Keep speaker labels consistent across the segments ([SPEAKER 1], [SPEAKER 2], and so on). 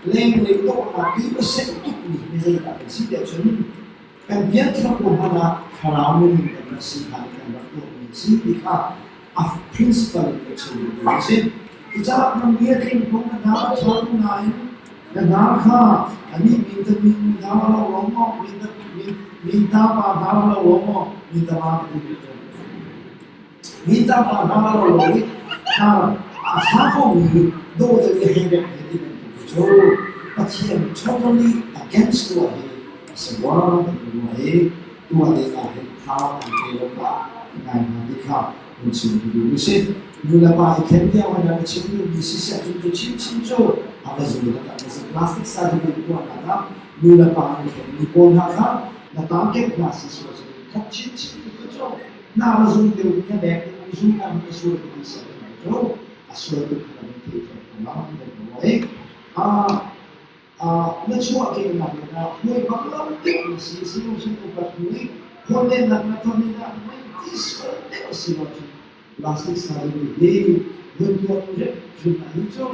[SPEAKER 1] Lenglei dawhnak i a seh tukmi hi zeidah kan si tiah cun kan biakthlam hmanh ah thlarau minung kan rak si hna i kan rak tuahmi a si ti kha a principle in kan chim duhmi a si. Cucaah na mi a tling ko na hna a ṭha ko nain na hna kha anih min ta min hna lo lo maw min ta min ta pa hna lo lo maw min ta ma ti Mi tam ah hna lo lo i hna a ṭha komi dawh deuh i hei rek he ti bantuk hi cu Pathian totally against tuah hi a si rua kan ti rua i tuah ding ah hin tha kan pe lo ka ngai hna ti kha hun chim ka duh mi si. Nu le pa i then tiang in a chim duhmi siseh cun cu chinchin cu a va zul na tak si plastic surgery tuahnak ah nu le pa an i thenmi pawl hna kha na target hna si sual cu khat chinchin tu cu Na va zum deuh na bek zum na na sual ti sa cu a sual tuk kha kan thei thiam ko la kan ko ai a a na chuah ke na na huai bak lo te na si si lo sin upat hui khon den nak na thon na mai ti sual te si lo chu plastic surgery hi vun tuah rek hrim na hi cu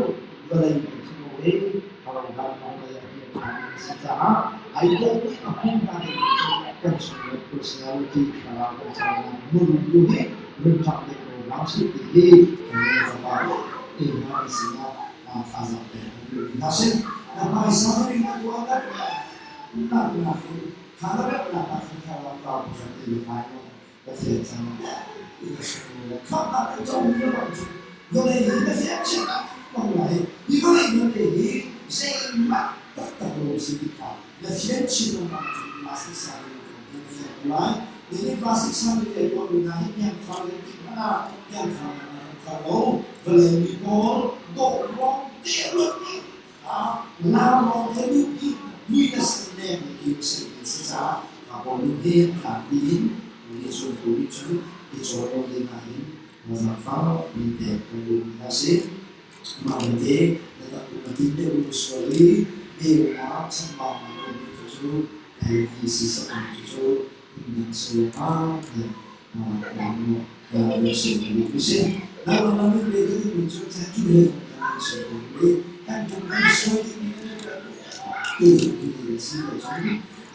[SPEAKER 1] vawlei kan si ko e harang dan ma ya ti si caah ai ko mi a hung na kan chung le personality thlarau kan cawnnak muru tu hi lungfak deuh ko hna usih ti hi kan lungfak ah te hna an sinah thazaang pek kan duh hna sih. Na hmaisa ring na tuah nak nak nak in tha na remnak ah khan thlarau kau pakhat te le ngai mo Pathian caah i ka sung le khamhnak kan co mi ram cu vawlei hi na fiang chin ko lai. Hi vawlei vialte hi zeihmanh taktak lo si ti kha na fian chin lengmang cu plastic surgery na fiang ko lai. Nihin plastic surgery ai tuahmi hna hi piangthar le tik hmanh ah piangthar hna kan thar lo. Vawlei mi pawl dawh lawng te ruat nih lar lawng te duh i mui le sen leng i si si caah pawl nih hi a tlangpi in nih zultu nih cun i cawn lo ding ah hin zaangfah mi pek kan duhmi hna si. Mah vialte na takpum a tin deuh mi sual i beunak chambaunak a ummi tu cu hei ti si sakmi tu cu nan si lo hnga tiah si mi si. Nangmah na min pe ka duhmi cu tattoo he kan suai ko i kan pum kan suai dingmi ti ti si lo cun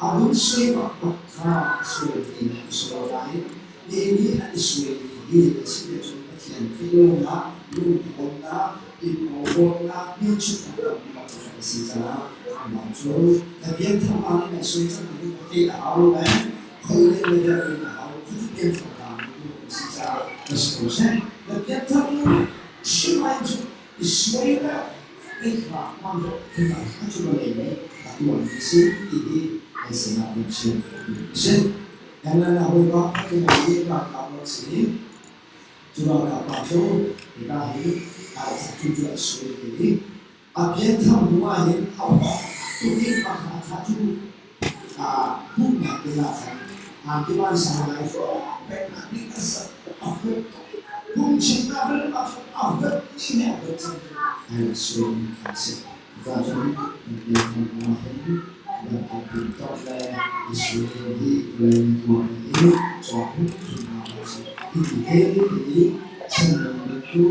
[SPEAKER 1] a hun suai bak bak kha sual ti na sual lai. Nihin an i suaimi hi a si ahcun Pathian theihlonak, lungthawnnak, inawkawlnak, hmelchunhnak tampi a si caah amah cu na pianthar pa nih na suai cang mi te a hau lo eh, khoi le le der in a hau lo, cucu pianthar pa nih a si caah na si ko seh. Na pianthar nu chim ai cu i suai le ei kha hmang thil ah kha cu vawlei nih a tuahmi a si ti hi kan sinah kan chim a si. England ah hawipa khat in a ralkap a si. Cu ralkap pa cu hika hi Isaac cu a suai ve i a pianthar hnu ah hin a tuk i pa kha a thah cu hmuhnak ding ah khan kiban sang lai peknak ding a sak a huat phungchimnak rim ah a huat ning he a huat cang cu ai suai mi kha a si. Cucaah cun pianthar hnu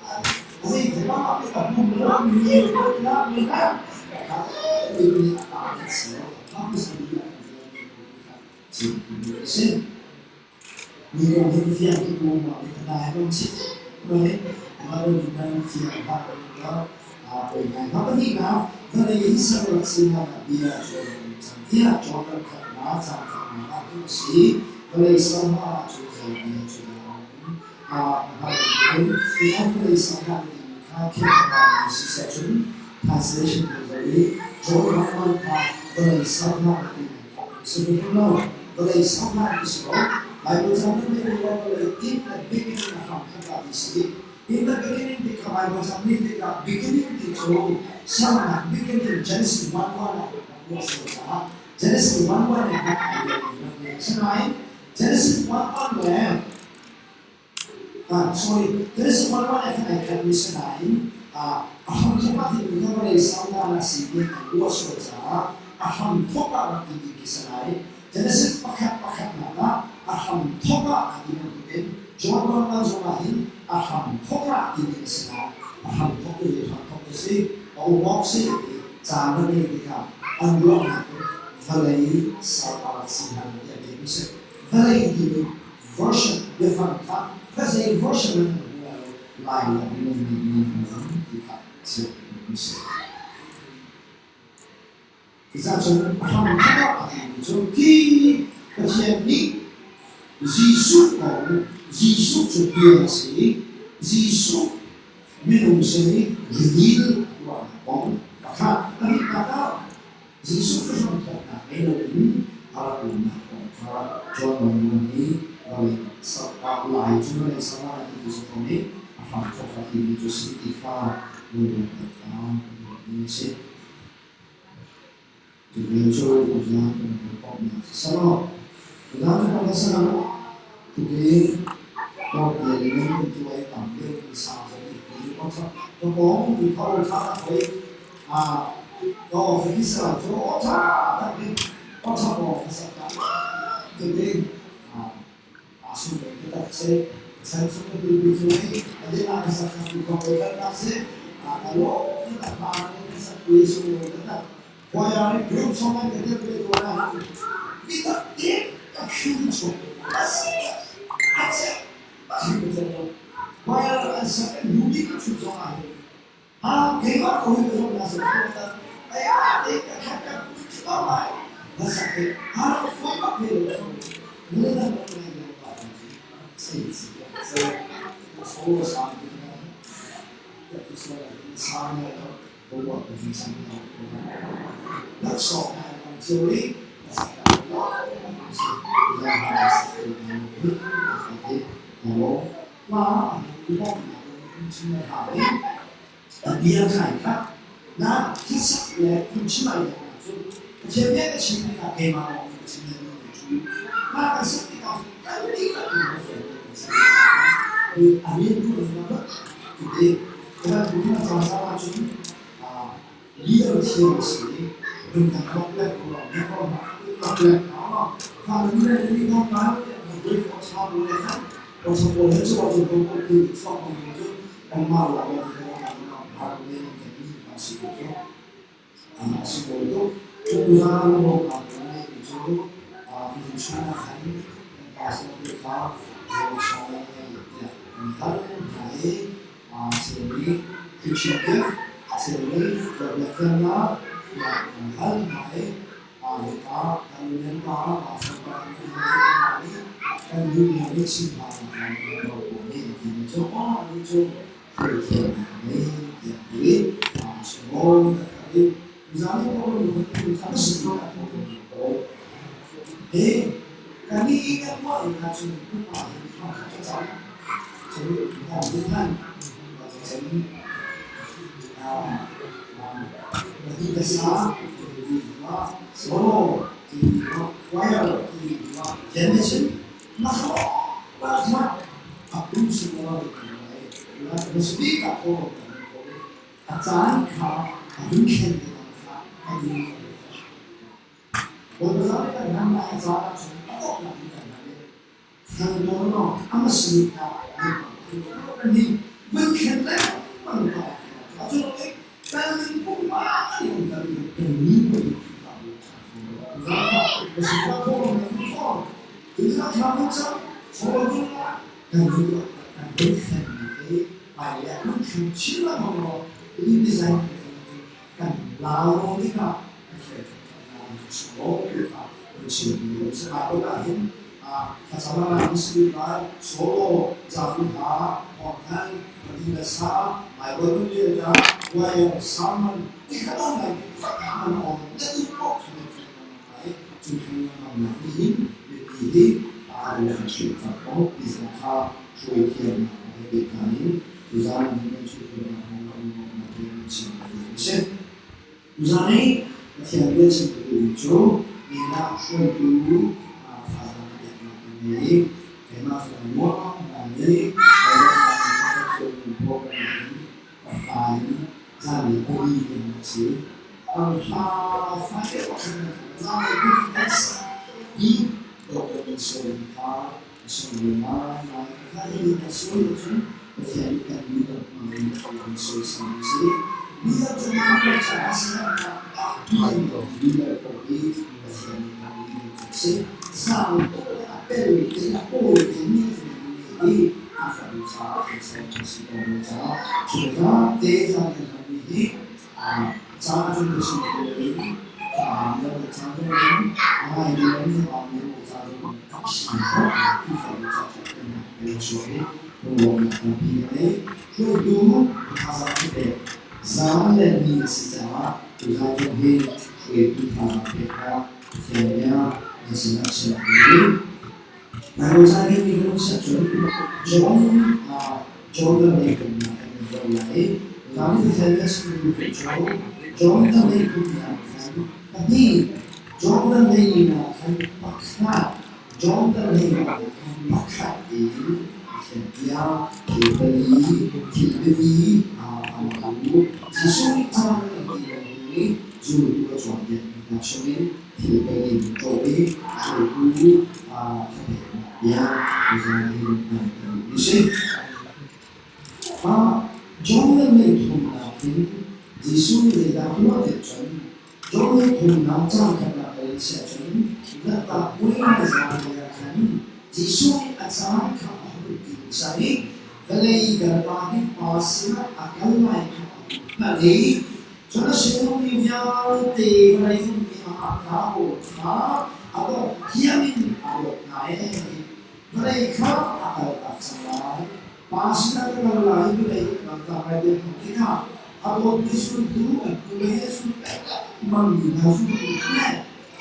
[SPEAKER 1] ah hin Zei thei ma ti ka pum lo mi la mi na ka mi ni a ta si lo ma mi si ni a si si mi kong hin fiang ti ko ma ni ka dai bang si mai ma lo ni nan fiang ha ka a poi ngai ma ni na vale in sa rak si na bia cho cang tia Jordan khat na cang khat na na tu si vale sa ma chu zai bia chu Translation i John Rahman kha vawlei sernak ti si lo vawlei sernak ti si lo Bible cang nan nei lo vawlei in the beginning a hram khat ah ti si in the beginning ti kha Bible cang nih tikah beginning ti cu sernak beginning Genesis 1:1 ah kan si caah Genesis 1:1 in Sinain Genesis 1:1 le Sorry, Genesis 1:1 ah khan ai khatmi si nain a hramthawk ah timi kha vawlei saunak a si ti an ruah sual caah a hramthawk ah rak timi khi si lai. Genesis pakhat pakhatnak ah a hramthawk ah a ti bantukin John 1:1 zong ah hin a hramthawk ah timi a si lai. A hramthawk cu zei hramthawk cu si, a um awk si ti caan na ngeih tikah an ruahnak in vawlei saunak si hna tiah ti a si. Vawlei timi version biafang kha khuazei version in an hmu lo lai lo minung nih mi an ti kha chim an si. Cucaah cun a hram thawk a timi cu hi Pathian nih Jesuh kong Jesuh cu bia a si Jesuh minung sin i reveal tuahnak kong pakhat a hnihnak ah Jesuh cu hramthawknak ngei loin a rak umnak kong kha John Bunyan nih vawlei lai cu vawlei sal ah ti tu kong nih a hramthawk a timi cu si ti kha lungrual kha a si. Cu bia cu Uzan kan komhnak si selaw, Uzan cu kan selaw tukin Kawpia le nan tu ai tam deuh kan sang zong i ti ko tha ka kong tu tho tha thoi a ka officer cu tha tak in o tha ko ka sak ta tukin a su ke tak se san su ke tu tu ni ade na ka sak tu ko ko ta se a ka lo ta pa ni sak tu su ta Choir group song an kan tel ve na mi tak te ka khim chung Choir an sak an movie ka chut zong ah hin ha keimah ko hi ka zong na sak ko ta aya te ka khat ka chu mai na sak te ha foi bak ve lo mule na mo na yo pa si si so so sa so sa na Leader thiam a si i lungdang lok le lok le A caan kha a hun thlen tikah kha a min Bawipa nih kan hman lai a caan ahcun a donghnak in kan hman i thangtawn lawng a hmasabik ah kan nih vun thlen lengmang. Na sifah thawng na hmu fawn. Tuni ah thla kan cam, chaw ding ah kan hun tuah kan hun thlenmi hi hmailei ah kan thleng chin lengmang law hi design kan lau lo tikah Pathian thangṭhatnak in chim awk ti kha kan chim duh a si. Mah bak ah hin thlacam ah na si lai, solo, zapi hla, thawngthanh, pali le sa, Baibal nun le ta, wayong, sermon, ti kha dong ngai man awm na duh paoh kha na thleng lengmang lai. Cu thleng lengmangnak nih hin mipi hi aa ruang chimh ko ti zong kha hruai thiamnak he pehtlai in tuzaan ah hin kan chimhnak hna la um awknak he kan chim ti a si. Tuzaan i Pathian bia chim ka duhmi cu minak hruaitu thazaang a peknak kan ngei i keimah cu ka nuam ngai i Baibal pakhat sualmi program in ka fa in zanlei pali tiang a si. Hla fate pakhat na zanlei pali kan i dawt kan sualmi kha a sunglawi ngaingai. Kha hi kan sual ahcun Pathian nih kan mi kan hmang in kan sawisam a si. Mi dang cu mah kan caah sinak ah bian leader ko hi Pathian nih kan mi kan si. Sang tuk le a pel te a pawi te mi hi Khrihfabu caah kan ser kan si ko lo caah cu te caan kan hmanmi hi caan cun ka chim ko in thla caan zong in a ngai mi lam zong ah mi caan zong Khrihfabu caah kan chuah i lunglawmhnak tampi ka ngei. Hruaitu thazaang ka pek. Zan le ni a si caah tuzaan zong hi hruaitu thazaang peknak Pathian bia na sinah chim a duh. Baibal ca hi mi kan um cun John Jordan lei kumnak kan zoh lai i tuzaan hi Pathian bia chim duh cu Jordan lei kumnak khan pahnih Jordan lei nak khan pakhat Jordan lei nak khan pakhat tiin Pathian bia thil pali thil biapi a um. Jesuh nih caan kan ti bantuk i zultu a cawnpiakmi hna chungin thil pali ṭawh i hruaitu thapeknak bia tuzaan hi hman ka duhmi si. Jordan lei thumnak hin Jesuh nih zeidah tuah ti cun Jordan thumnak caan khatnak kal in siah cun Lanhtak puai zan lei ah khan Jesuh nih a caan kha a hun tim cang i vawlei kan Pa bik Pa sinah a kal lai kha a hun hngalh i cun a sinummi vialte vawlei ummi amah hna pawl kha a bawmh thiam in a bawmh hna i vawlei kha a kaltak cang lai. Pa sinah ka kal lai i vawlei ka kaltak lai ti a hngalh tikah a dawtmi zultu an pu le zul lengmangmi hna zultu le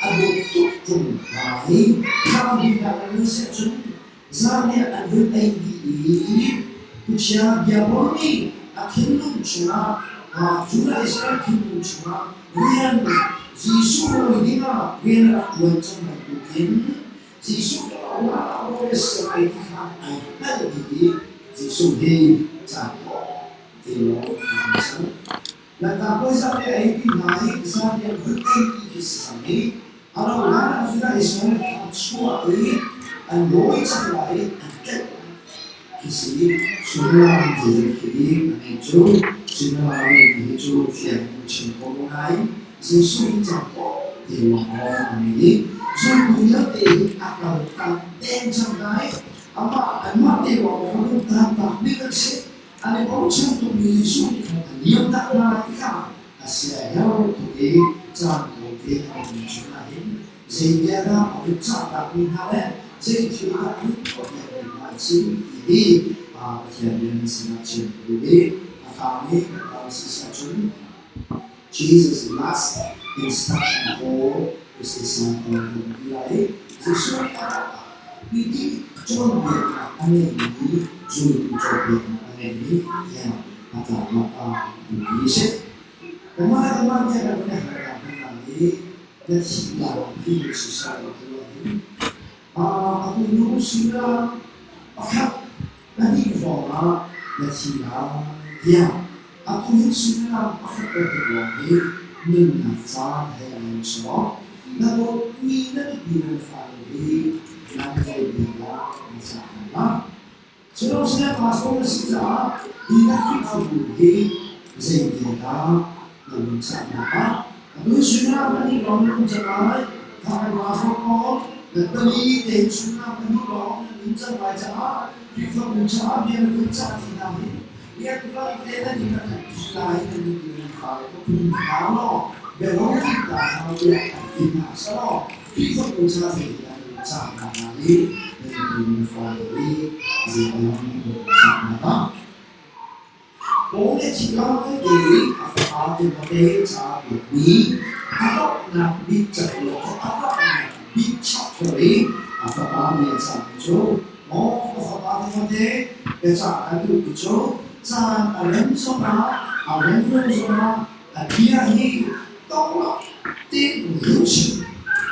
[SPEAKER 1] a dawt tuk ṭung hna i thangbinak an in seh cun zan nih an vun ei dih i khuachia diabol nih a thinlung chungah Judah Israel thinlung chungah rian Jesuh rawi dingah rian a rak ṭuan cang bantukin Jesuh ka rawi a si lai ti kha ai hngalh dih i Jesuh hi caan te lawng a cang. Lanhtak puai le a eipi hna i zan i an hun ei ti khi si cang i a rauhhlan ah Judah Israel kha an chuah i an dawi cang lai i an tlaih lai khi si i suimilam ti khi a ngei cu suimilam a ngei ti cu fiang in chim ko lo nain Jesuh in cang ko ti lawng a ngei i zultu vialte hi a kal tak deng cang lai amah anmah te lawng kha lungtan tak ding an si. An i bochan tukmi Jesuh nih khan a liam tak hna lai tikah a siaherh tuk i caan tawite a um chungah hin zei bia dah a hun cah takmi hna le zei thil dah a hun tuahpiakmi hna an si ti hi Pathian bia nan sinah chim ka duh i a tangmi kan tar si ahcun Jesus last instruction for his disciple kan ti lai i Jesuh nih a pi cawnpiaknak a ngeihmi zultu cawnpiaknak a ngeihmi tiang a tlaknak ah a si. Kanmah le kanmah bia kan i halnak hna i na thihnak hi siseh ti hin atu nu suimilam pakhat pahnih hrawngah na thi lai tiah atu hin suimilam pakhat bantuk lawng hi nunnak caan he an sawk. Na dawtmi na nupi na fale hi nan dawtmi la na cah hna la. Sihmanhsehlaw pastor na si caah hi na Khrihfabu hi zeitindah na lung cah hna? Atu suimilam pahnih lawng na um cang lai. Kha kan ra hrawk ko. Nan pali tein chungnak na duh lawng nan nun cang lai caah Khrihfabu caah bia na kan cah ti hna hi riantuan te nan in kan ti lai nan nupi nan fale ka phun hna law biaruang ta hna bia kan ti hna selaw Khrihfabu ca zeitindah nan cah hna hna i nan nupi nan fale i zeitindah nan cah hna dah? Paul nih thilai te i a fapa Timote ca a pekmi a donghnak bik cakuat a donghnak bik chapter i a fapa nih a cahmi cu, Maw ka fapa Timote, biacah ka duhmi cu caan a rem zongah a rem lo zongah a bia hi tawlak tein hun chim,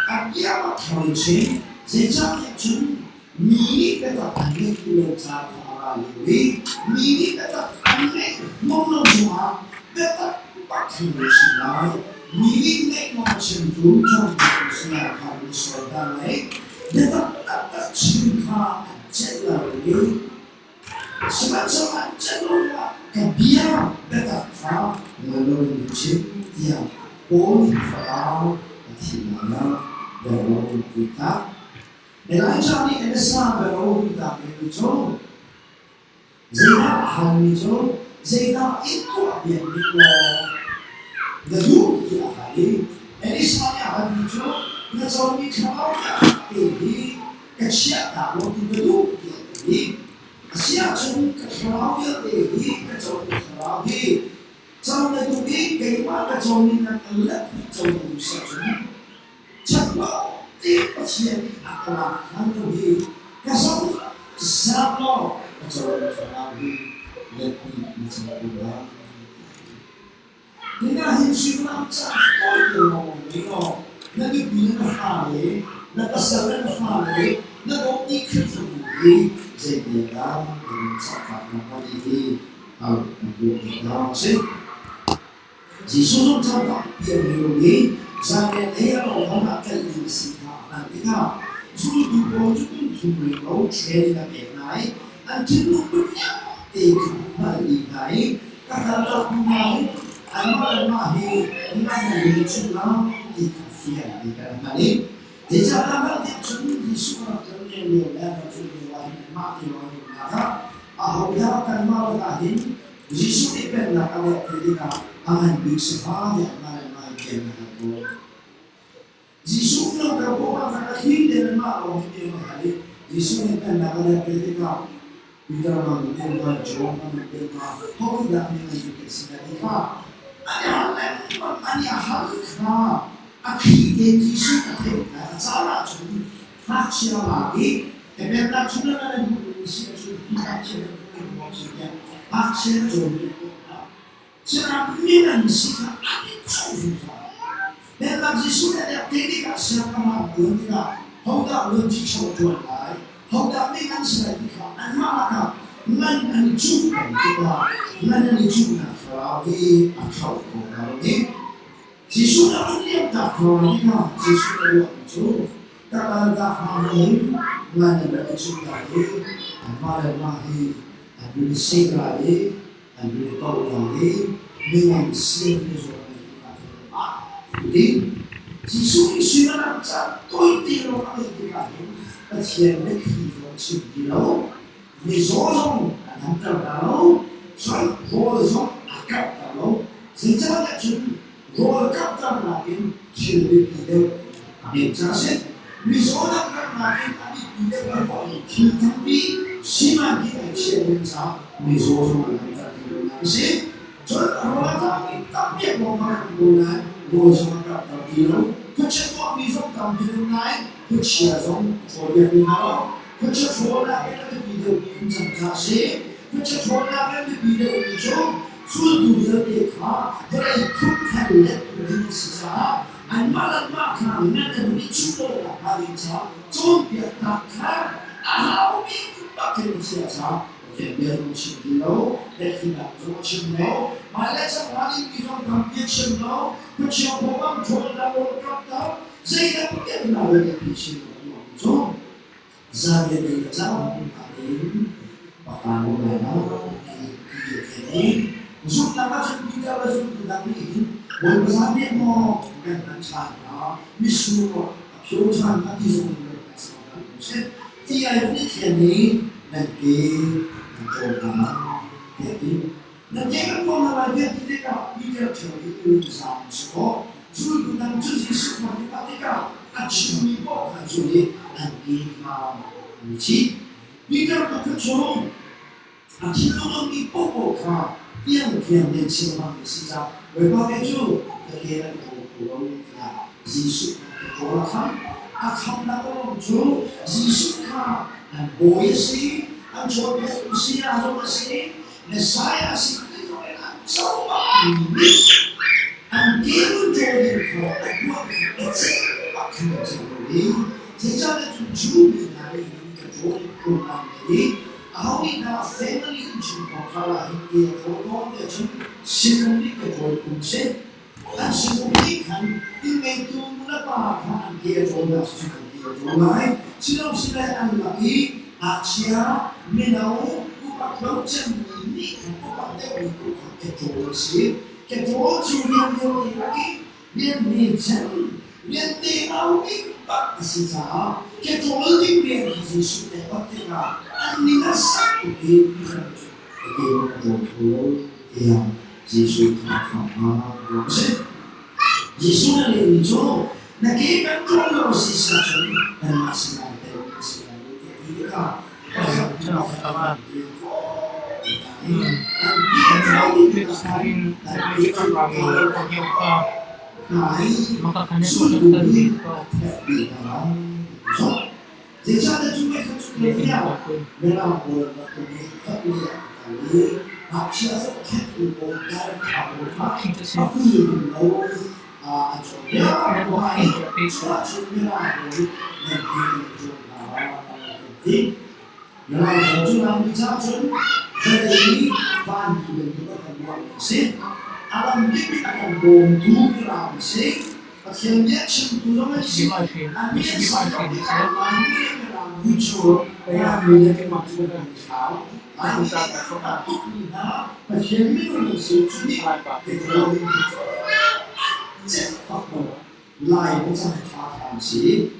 [SPEAKER 1] a bia bak thar in chim, zeicahtiah cun Mi nih biatak an ngeih ti lo caan kha a ra lio i mi nih biatak an ngeih huam lo cungah biatak bak hin an chim lai. Mi nih ngeih nuam a chimtu cawnpiaktu saya kha an i sual hna lai. Biatak taktak chim kha an celh lo i sihmanhsehlaw an celh lo ah ka bia biatak kha ngol loin an chim tiah Paul nih thlarau a thihnak ah biaruang an tak. Elijah nih Elisa biarohunnak mi cu zeidah a halmi cu zeidah in tuahpiak ning law na duh tiah a hal i Elisa nih a halmi cu na comi thlarau te hi ka chiahtak law ti ka duh tiah a ti. A si ahcun ka thlarau vialte hi ka comi thlarau hi co na duh i keimah ka comi nak a let hnih co na duh si ahcun Ṭhatlo tein Pathian nih a ka lak hngal lo hi ka zam law ka co thlarau hi let hnih na co ko lai. Hika hin suimilam caan tawi te lawng ngei law na nupi le na fale, na pasal le na fale, na dawtmi Khrihfabu hi zei dah na nun cahtak na hngalh i hi hal kan duh hna si. Jesuh zong caan tampi a ngei lo i zanriat ei a rawlhal ah telh ding a si kha a hngalh tikah zultu pawl cu kum thum renglo training a pek hna i an thinlung put vialte kha a hngalh dih hna i ka hngal lo hnu nain anmah le mah hi ngan an i chung lai ti kha fiang ti kan hngalh i zeicahtiah hngalh tik cun Jesuh a rak tlun lio le a rak zulh lio ah hin anmah ti lawng an umnak ah ahodah kanmah lakah hin Jesuh nih pennak a leh ti tikah a ngan bik si hnga tiah mah le mah in biaknak an tuah. Jesuh no ka bawh ah khan a thli tein anmah lawng hi bia an hal i Jesuh nih pennak a leh ti tikah Peter man bia ma, John man bia ma, hodah mi ngan bik si na ti kha an i hal lengmang, an i hal kha a thli tein Jesuh a theih hna. A caan ahcun ngakchia lak i pennak chung na nan duh si ahcun hi ngakchia nan duh mi si tiah ngakchia na cawnpiak khawh hna. Sinain min an si kha an i co zungzal. Pennak Jesuh nih a te tikah siangpahrang tuan tikah hodah vuanci ṭuan lai, hodah min an si lai ti kha anmah lakah ngan an i cuh peng tikah ngan an i cuhnak thlarau hi a thlauh ko hna lo ding. Jesuh nih a run liamtak hna tikah Jesuh a ruahmi cu ka kaltak hna in ngan an rak i cuh lai i anmah le mah hi an run i seh lai i an run i poh lai i mingan sian i zuam lai ti kha ah ti. Jesuh nih suimilam caan tawite lawng a ngeih tikah hin Pathian biathli zong chim ti lo, mizaw zong a damter hna lo, cun rawl zong a karhter lo. Zeicahtiah cun rawl karhternak in thil biapi deuh a ngeih caah a si. Mizaw damternak in a biapi deuh a ruahmi thil tampi siman ti ai chiah caah mizaw zong a damter ti lonak a si. Cun rawl a karhmi tampi a bawm a ko nain rawl zong a karhter ti lo. Khuachia tuahmi zong tampi lo nain khuachia zong ṭhawl ti hna lo. Khuachia ṭhawlnak in a biapi deuhmi um cang caah a si. Khuachia ṭhawlnak in biapi deuhmi cu zultu vialte kha vawlei phun let ding a si caah anmah le anmah kha ngan an i cuh lo nakhnga ding caah cawnpiaknak kha a haumi bak in a chiah caah Pathian bia zong chim ti lo, biathlinak zong a chim lo, hmailei cang hnga dingmi zong tampi a chim lo, khuachia phawngam ṭhawnnak rawl kamter, zeidah biaknak le biapi chim lo ruang cu zanriat ei ka cang nain paka lo lai lo ti ti a theih i zumhnak ahcun Peter le zumtu dang nih hin Bawipa zanriat maw kan hman ṭhan hnga misur maw? phio ṭhan a ti zong in Ti ai ni thian nih nan ke nan ṭawl hna tiah a ti. Nan ke kan ṭawl hna lai tiah ti tikah Peter ṭheo i inn zam a si khawh. Zultu dang cu Jesuh kha a tikah a chimmi paoh kha cu nih an ke kha an i chih. Peter tu kha cu A thinlung a mi paohpaoh kha piangthiam le chimhmang a si caah Bawipa te cu ka ke an kawl kho lo tiah Jesuh kha ka kawl a kham. A khamnak a ruang cu Jesuh kha an bawi a si, an cawnpiaktu saya zong a si, Messiah a si ti zong in an cohlanmi nih an ke run ṭawl ding kha a tuah a cem bak khan an cem lo i zeicahtiah cun Jew mi hna nih hin ka ṭawl phun an ngei i Aho nih dah family innchungkhar kha lah hin ti a ṭawl tawn tiah cun sinum nih ka ṭawl phung a si. An sinum nih khan inn ngeitu nulepa kha an ke a ṭawlnak cu an ke a ṭawl lai. Silosile an lak i ngakchia, mino, upat lo cemmi nih khan upat deuhmi tu kha ke ṭawl a si. Ke ṭawl cu rian vialte lak i rian hme cem, rian te au ding bak a si caah ke ṭawl ding rian kha Jesuh pek bak tikah an ning a sak tuk i Peter cu ka ke ka ṭawl kho lo tiah Jesuh kha a ruah a si. Jesuh na lehmi cu na ke kan ṭawl lo a si ahcun kanmah sinah tel a si lai lo tiah ti tikah pakhat hnu pakhat Mirang cu Laimi caah cun vawlei nih vanmi bantuk a kan ruahmi a si. A lamkip in a kan bawmtu Mirang a si. Pathian bia chimtu zong an si. An bia an sak tikah Laimi le Mirang cu Laimi le keimah cu kan i thlau. Laimi nih kan rak tukmi hna Pathian minung an si. Cu nih Petrol in cek bak lo Lai pacang ṭha ṭha an si.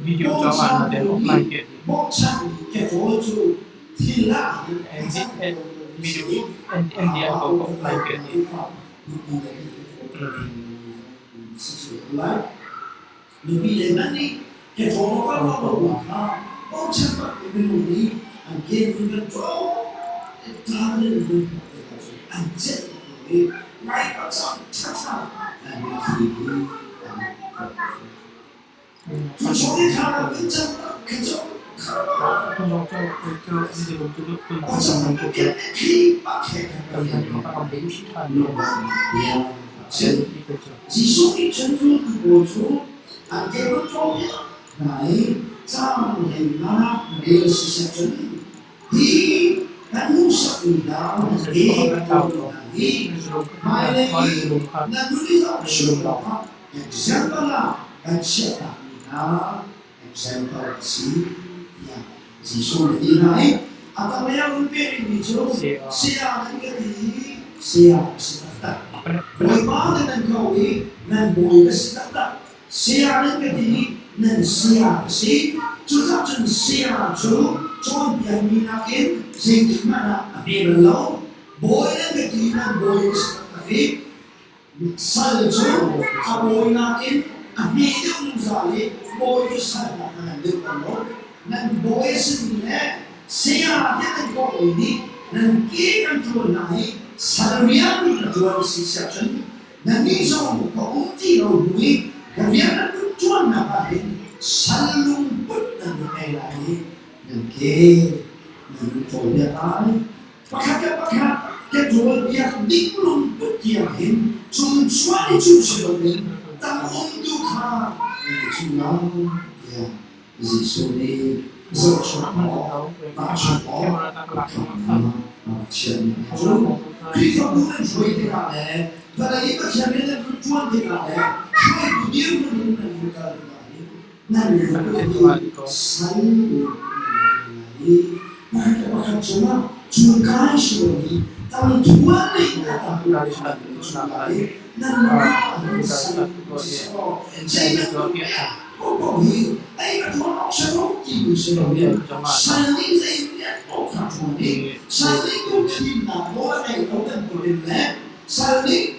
[SPEAKER 2] Video cawng ah na den offline ke ti. Video NDI ko offline ke ti.
[SPEAKER 1] Jesuh nih cun zultu pawl cu an ke run ṭawl hna i caang hlei nak rel siseh cun hi kan hmuhsakmi hna ke pawl hna hi hmailei i na nun i zohchunh awkah Example ah kan chiahtakmi hna example a si tiah Jesuh nih a ti hna i a tanglei ah run pek rihmi cu saya nan ka ti i saya ka si taktak. Bawipa nan nan ko i nan bawi ka si taktak. Saya nan ka ti i nan saya ka si. Cucaah cun saya cu cawnpiakmi nakin zeitik hmanh ah a hme bal lo. Bawi nan ka ti i nan bawi ka si taktak i sal cu a bawi nakin a hme deuh zungzal i bawi cu sal nak a ngan deuh bal lo. Nan bawi a simi le saya tiah nan kawh lei nih nan ke kan ṭuan hna i sal rian ka ṭuan a si siah cun nannih zong ka um ti lo hnu i ka rian an run ṭuannak ah hin sal lungput nan run ngei lai i nan ke nan run ṭawlpiak lai. Pakhat le pakhat ke ṭawlpiak ding lungput tiang hin cungcuan i cuh si loin tang um tu kha nan i cuh lai tiah Jesuh nih zohchunh awk, tahchunh awk a ṭhatnak a rak chiahmi hna cu Khrihfabu nan hruai tikah le vawlei i Pathian rian nan run ṭuan tikah le hruaitu dirhmun in nan run kal tikah hin nan lungput hi sal in nan rak ngei lai i pakhat le pakhat cungah cungkai si lomi tangthuan in a tam nan chung lai i nanmah ah hin sal si seh zei bantuk Popo hi ei ka ṭuan awk si lo timi si loin sal nih zeitiah awk kha ṭuan i sal nih duhthimnak nawl a ngei lo bantukin le sal nih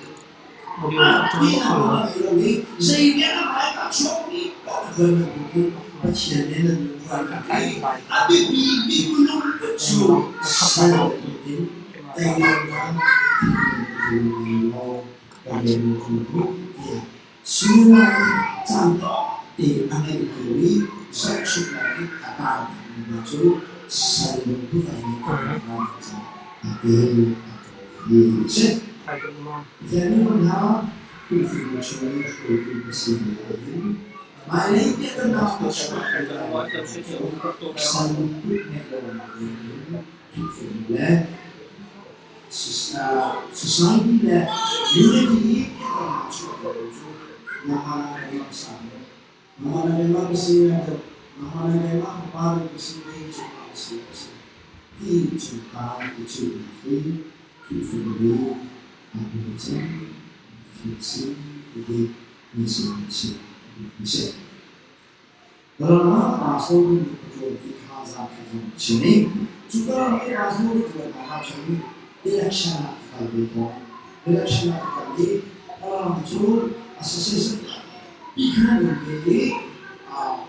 [SPEAKER 1] tinak nawl a ngei lo i zeitiah a hmaika chuakmi paoh a ṭuan bantukin Pathian nih nan ṭuan i a biapi mi lungput cu sal bantukin teinak thinlung law kan tiah Suimilam caan tawkte a ngeih lio i zohchunhnak i a taangmi hna cu sal lungput a ngei caah a tel a tawi a si. Pathian nih hna Khrihfabu chung i hruaitu ka si nain hmailei piahtanak a chuahpi lai cu sal lungput ngeih lonak in Khrihfabu le Society le unity hi piahtanak chuahter cu nangmah na keimah ka sang deuh. Nangmah na keimah ka si na deuh. Nangmah na keimah ka pa deuh ka si i cungah ka si ka si. Ti chungkhar i cuhnak hi Khrihfabu nih aa hmu cang ti a si ti hi nan sin a si. Ramah pastor nih a ṭuan ti kha zapi zong a chim i cuka ram i pastor nih ṭuannak ah cun election ah ka kal ve tawn. Election ah ka kal i ram cu association tampi khan an um ve i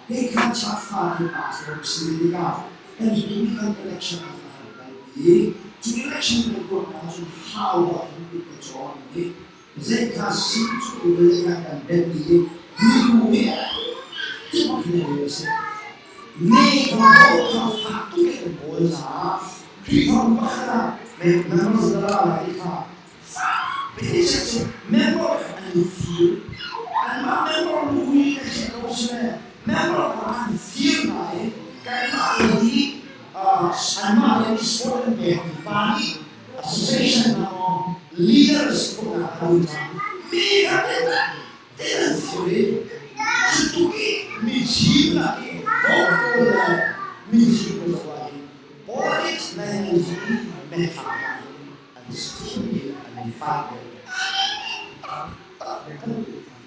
[SPEAKER 1] kei kha chakfa i pastor ka si ve tikah kan hi kan election ah ka han kalpi i cu election kan tuahnak ah cun hau bak in kut ka cawn i Zei kha sin cu vawlei ah kan benh i mibu nih ti bak in a si. Ne kha kha fak tuk in an kawl caah Khrihfabu pakhat ah members la lai kha cu member an i fir. Anmah member lu i an si lo si le member kha an fir hna i kanmah le nih anmah le nih support an pekmi pa nih association maw leaders khawhnak a um mi kha te an fir i cutuk i mi thimnak i vote pawl le mi thim pawl ah hin politics nainganzi methak an si an fak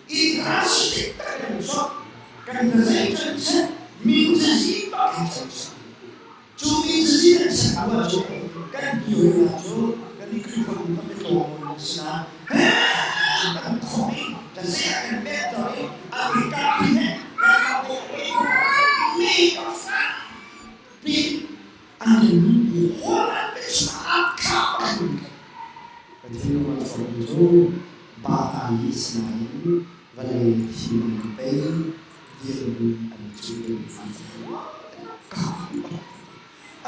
[SPEAKER 1] i drastic kan sok kan zei kan set min zazi pa kan Cu mi cazi an sak ahcun kan bia cu kan i Khrihfabu kan i tlawm an si nain kan khawmh i kan zei ah kan pekter i an i kah he kan mi pi an nunpi hawl an pe a kha kan thinlung ah cawm cu bata nih sinain vawlei thim an pei dirhmun an cu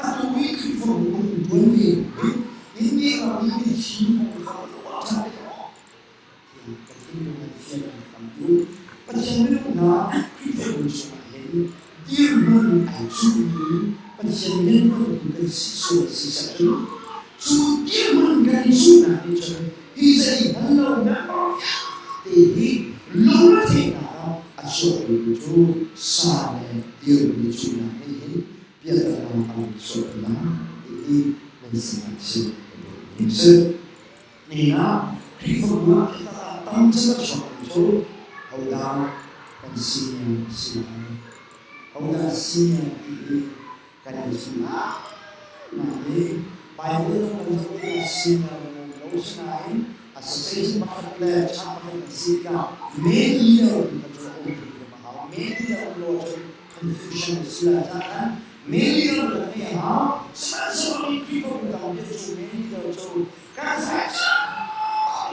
[SPEAKER 1] Atu i Khrihfabu um tuan ve India ram i mithiam Pathian minung hna Khrihfabu chungah hin dirhmun ai cuhmi Pathian riantuantu kan si sual si seh cun cu dirhmun kan i cuhnak nih cun hi zei hman lo member vialte hi lungretheihnak ah a chuahpitu cu sa le dirhmun i cuhnak nih hin piahtana a rak chuahpi lai ti hi nan sinah chim ka duhmi a si. Nihin ah Khrihfabu ah tam cem a chuakmi cu hodah Kan senior si lai. Hodah senior ti hi kan i zuam ngai. Bible kan zoh tikah senior minung lo sinain association pakhat le chap pakhat kan si tikah main leader tu kha cu a um hrimhrim a hau. Main leader um lo ahcun confusion a si lai caah khan main leader kan ngeih a hau. Sihmanhsehlaw mi Khrihfabu tam deuh cu main leader cu kan fai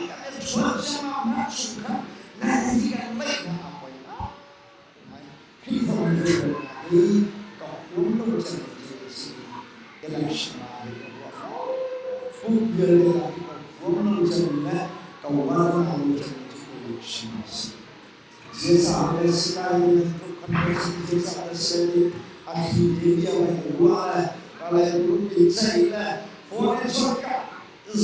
[SPEAKER 1] kan i ṭhuan ciammam hna chung khan nan hi kan ngeih hna a poi Khrihfabu rianṭuannak hi ka huam lo cem thil a si. Election ah hi ka ruah lo. Pumh vialte ah hi ka huam lo cem le ka uar lo cem cu election a si. Zeicah le si lai i nan tluk khan le si zeicah le si i a thli te bia le ruah le kalay group i ceih le phone in chawnh ka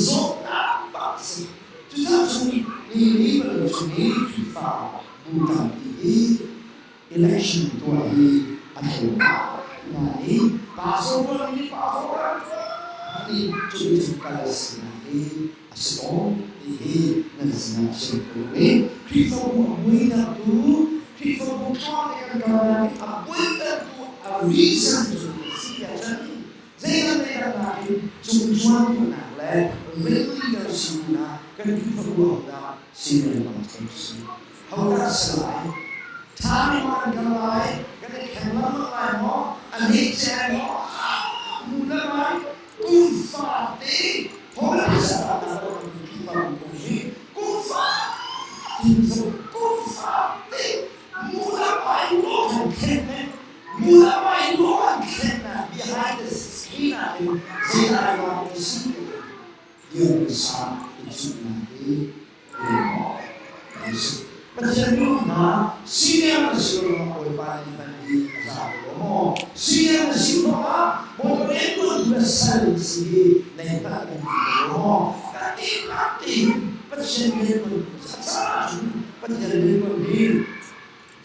[SPEAKER 1] zawtnak bak si. Cucaah cun ni ni vawlei cung i Khrihfa bu tampi hi election tuah hi a thei ngai i pastor ruang nih pastor ran i cuticun kal a sinak hi a si tawn ti hi nan sinah chim ka duh i Khrihfabu a muinak tu Khrihfabu ṭha te kan kalnak i a buaitertu a reason cu si ahcun Zeilam leilam nakin cungcuan duhnak le ringleader si duhnak kan Khrihfabu hodah senior pastor si. Hodah si lai? Ṭhami maw kan kal lai? Kan i thleng lengmang lai maw? A nih ce maw? Mu le lai? Kum fate hodah sadah kan Khrihfabu kong hi kum fate kum fate Behind the screen ah hin zeidah ai ruang ti si dirhmun i cuhnak hi Pathian nu hna senior na si lo Bawipa nih hman hi a za lo maw senior na si ah Bawipa riantuan tu le sal si hi nei hngalh kan ti lo maw kan dihlak tein Pathian riantuan tu sa cun Pathian riantuan hi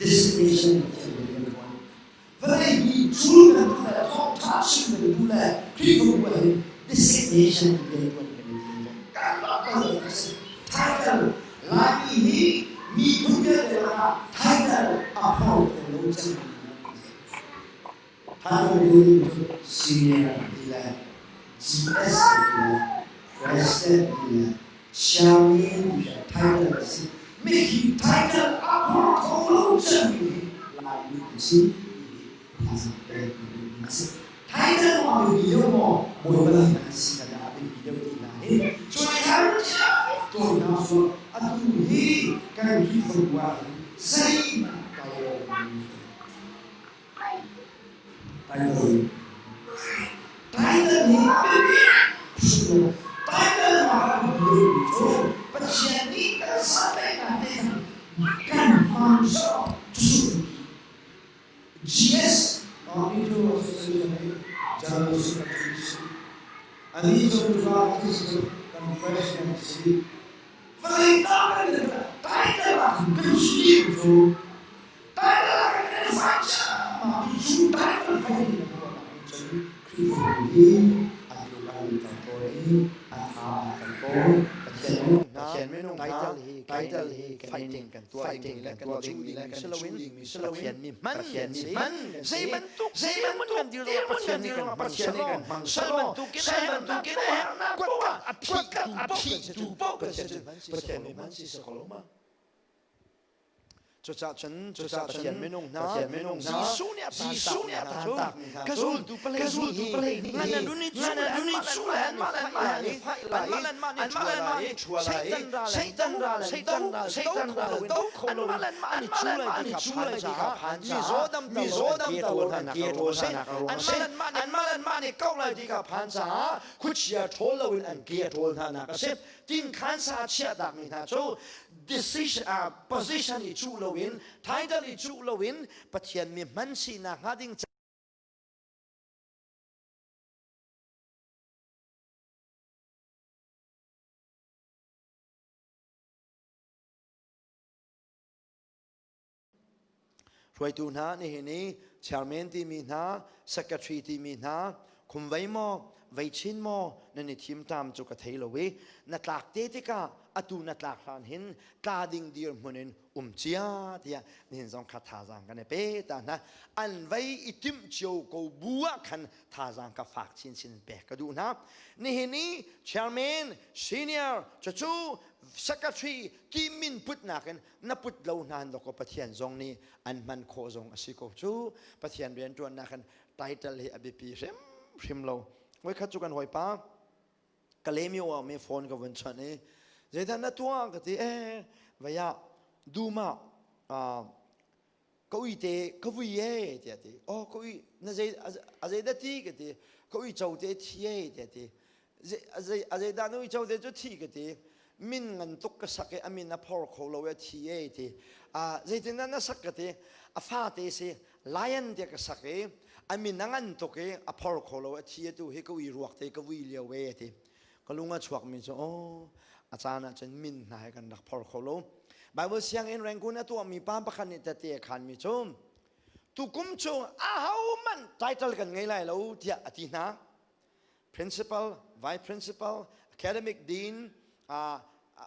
[SPEAKER 1] designation Pathian riantuan vawlei hi cul kan duh le thawngṭha chim kan duh le Khrihfabu ah hin designation riantuan kan i tim kan mah bal a si title Laimi hi miphun vialte lakah title a phor kho lo cem title cu senior ti le GS ti le president ti le Chairman ti le title a si mihi title a phor kho lo cemmi hi Laimi an si ti hi thazaang pek kan duhmi a si. Title maw a biapi deuh maw Bawipa nih an si na dah a biapi deuh ti hna hi cuai tuan hna cu atu hi kan Khrihfabu ah hin zeihmanh kai lo Title Title hi biapi Title ma kan biapi cu Pathian nih kan sandaihnak te kan hman zawk cu GS Mito Association hi General Secretary si. Ani cu Tufa kan president si. Vawlei ta kan title ah kan si cu title ah kan fai ma cu title fai ni cun Khrihfabu hi an lung an kan tawn i an tha an kan tawn. Pathian minung hna title hi title hi fighting kan tuah ding le kan chuh ding mi si loin Pathian mi hman kan si. Zei bantuk zei bantuk kan dir zongah Pathian nih kan hmang selaw sal bantukin a hernak poah a phih tu paoh kan si cun Pathian mi hman si si ko lo ma. Cucaah cun cucaah Pathian minung hna Pathian minung hna Jesuh nih a Jesuh nih a tantak mi hna cu ka zultu palei nih ngan an i cu le anmah le anmah an i fai lai anmah le anmah nih ṭhua lai Satan ral Satan ral Satan ral do kho lo anmah le anmah an i cu lai ti kha phan caah mizaw damter lo an ke ṭawl hna nak a ruang a si anmah le anmah nih kau lai ti kha phan caah khuachia ṭhawl loin an ke a ṭawl hna nak a si tinkhan sa chiahtak mi hna cu decision position i cuh loin title i cuh loin Pathian mi hman sinak hnga ding Hruaitu hna nihin i chairman timi hna, secretary timi hna, khumvei maw, veichin maw nan i thim tam cu ka thei lo i na tlak te tikah
[SPEAKER 3] atu na tlak hlan hin tla ding dirhmun in um cia tiah nihin zong kha thazaang kan i pe ta hna. An vei i timh cio ko bu ah khan thazaang ka fak chinchin pek ka duh hna. Nihin i chairman, senior, cucu secretary ti min putnak in na put lo hna dawkaw Pathian zong nih an hman khawh zong a si ko cu. Pathian rianṭuannak in title hi a biapi hrimhrim lo. Voikhat cu kan hawipa Kalaymyo ah mi phone ka vun chawnh i zeidah na tuah ka ti eh vaya dum ah ka uite ka vui e tiah ti oh ka ui na zei a zei dah ti ka ti ka ui cho te thi e tiah ti a zei a zei dah na ui cho te cu thi ka ti min ngan tuk ka sak i a min a phor kho lo e thi e ti a zeitin na sak ka ti a fa te si lion tiah ka sak i a min a ngan tuk i a phor kho lo a thi atu hi ka ui ruak te ka vui lio e ti ka lung a chuakmi cu aw a caan ah cun min hna he kan rak phor kho lo. Bible sianginn Rangoon a tuahmi pa pakhat nih tete a khanmi cu tukum cu ahohmanh title kan ngei lai lo tiah a ti hna. Principal, vice principal, academic dean, uh,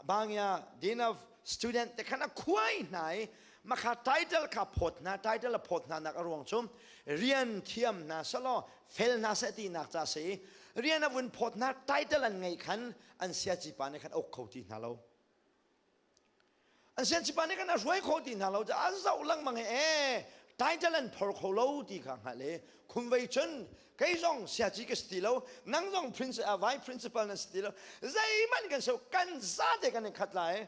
[SPEAKER 3] bangya dean of student te khan a khuai hna i makha title kha phawt hna title a phawt hna nak a ruang cu rian thiam hna selaw fel hna seh ti nak ca si rian a vun phawt hna title an ngeih khan an siaci pa nih khan uk kho ti hna lo an siaci pa nih khan a hruai kho ti hna lo a zoh lengmang he e title an phor kho lo ti kha hngalh i khumvei cun kei zong siaci ka si ti lo nang zong prince uh, vice principal na si ti lo zeihmanh kan so kan zate kan in khat lai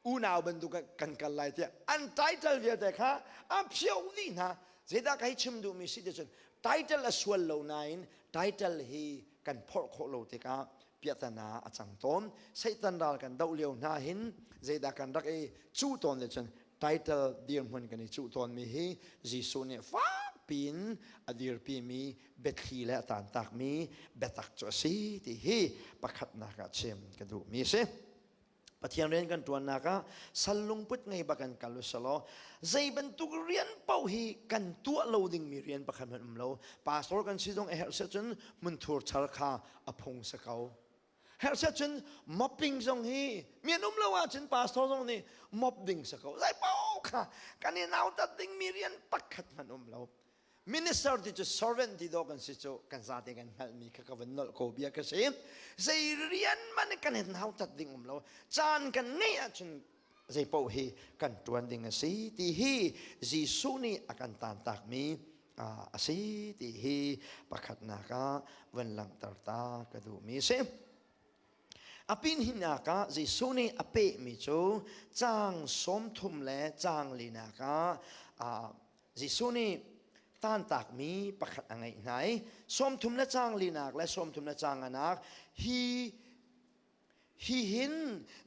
[SPEAKER 3] unau bantuk kan kal lai tiah an title vialte kha a phio dih hna. Zeidah ka hei chim duhmi si ti cun title a sual lo nain title hi kan phorh khawh lo tikah piahtana a cang tawn. Satan ral kan doh lio hna hin zeidah kan rak i cuh tawn le cun title dirhmun kan i cuh tawnmi hi Jesuh nih fakpi in a dirpimi biathli le a tantakmi biatak cu a si ti hi pakhatnak ah chim ka duhmi a si. Pathian rian kan ṭuannak ah sal lungput ngei bak kan kal usalaw zei bantuk rian paoh hi kan tuah lo dingmi rian pakhat hmanh um lo. Pastor kan si zong a herh cun hmunthur char kha a phung si ko. Herh cun mopping zong hi mi an um lo ahcun pastor zong nih mop ding si ko. Zei paoh kha kan i nautat dingmi rian pakhat hmanh um lo. Minister ti cu servant ti dawh kan si cu kan zate kan hngalhmi kha ka van nolh ko bia ka si. Zei rian man kan hin hautat ding um lo. Caan kan ngeih ahcun zei paoh hi kan ṭuan ding a si ti hi Jesuh nih a kan tantakmi a si ti hi pakhatnak ah van langhter ta ka duhmi a si. A pinhinak ah Jesuh nih a pehmi cu caang 30 le caang linak ah Jesuh nih tantakmi pakhat a ngeih hna i 30 le caang linak le 30 le caang nganak hi hi hin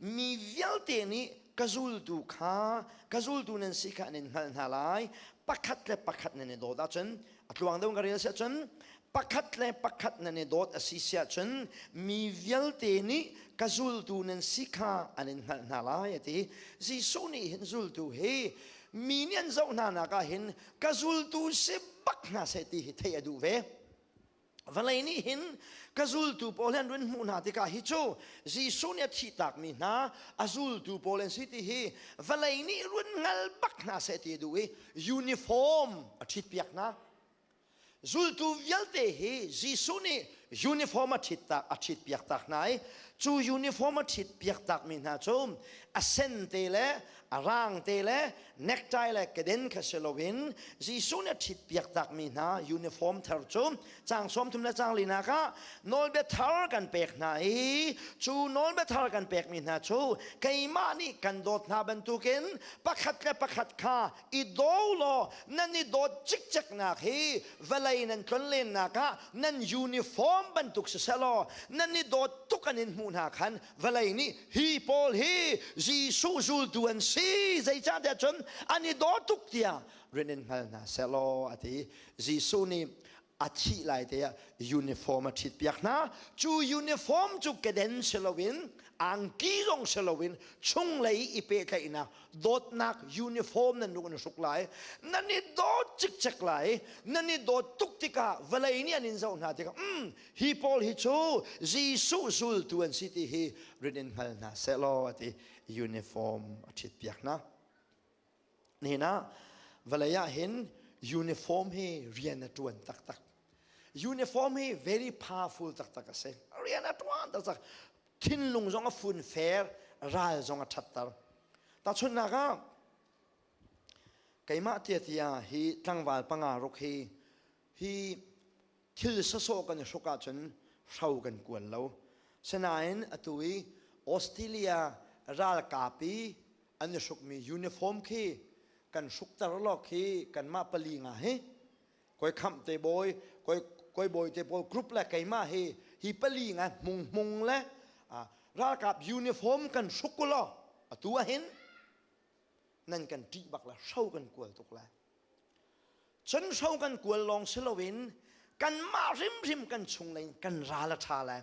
[SPEAKER 3] mi vialte nih ka zultu kha ka zultu nan si kha an in hngalh hna lai. Pakhat le pakhat nan i dawt ahcun a tluang deuh ka rel si ahcun pakhat le pakhat nan i dawt a si si ahcun mi vialte nih ka zultu nan si kha an in hngalh hna lai a ti. Jesuh nih hin zultu hi mi nih an zoh hna nak ah hin ka zultu si bak hna seh ti hi theih a duh ve. Vawlei nih hin ka zultu pawl an run hmuh hna tikah hi cu Jesuh nih a thihtakmi hna a zultu pawl an si ti hi vawlei nih run hngal bak hna seh ti a duh i uniform a ṭhitpiak hna. Zultu vialte hi Jesuh nih uniform a ṭhit tak a ṭhitpiak tak hna i cu uniform a ṭhitpiak takmi hna cu a sen te le a rang te le necktie le keden kha si loin Jesuh nih a ṭhitpiak takmi hna uniform thar cu caang 30 le caang linak ah nawlbia thar kan pek hna i cu nawlbia thar kan pekmi hna cu keimah nih kan dawt hna bantukin pakhat le pakhat kha i daw law nan i dawt cikceknak hi vawlei nan tlonlennak ah nan uniform bantuk siseh law nan i dawt tuk an in hmuh hna khan vawlei nih hi pawl hi Jesuh zultu an si zeicahtiah cun an i daw tuk tiah rin in hngal hna seh law a ti. Jesuh nih. A thih lai te ah uniform a ṭhit piak hna. Cu uniform cu keden si loin angki zong si loin chunglei i pehtlaihnak dawtnak uniform nan ruk in hruk lai. Nan i dawt cikcek lai. Nan i dawt tuk tikah vawlei nih an in zoh hna tikah um hi pawl hi cu Jesuh zultu an si ti hi rin in hngal hna seh law a ti uniform a ṭhit piak hna. Nihin ah vawlei ah hin uniform hi rian a ṭuan taktak. Uniform hi very powerful taktak a si. Rian a ṭuan taktak. Thinlung zong a fun fair, ral zong a ṭhatter. Tahchunhnak ah, keimah tia tia hi tlangval panga ruk hi hi thil sawsawh kan i hruk ahcun hro kan kual lo. Sinain atu i Australia ralkap i an i hrukmi uniform khi kan hrukter law khi kanmah pali nga hi koi khamh te bawi koi koi bawi te pawl group le keimah hi hi pali nga hmung hmung le ralkap uniform kan hruk law atu ahhin nan kan ṭih bak la hro kan kual tuk lai Cun hro kan kual lawng si loin kanmah hrimhrim kan chunglei kan ral a ṭha lai.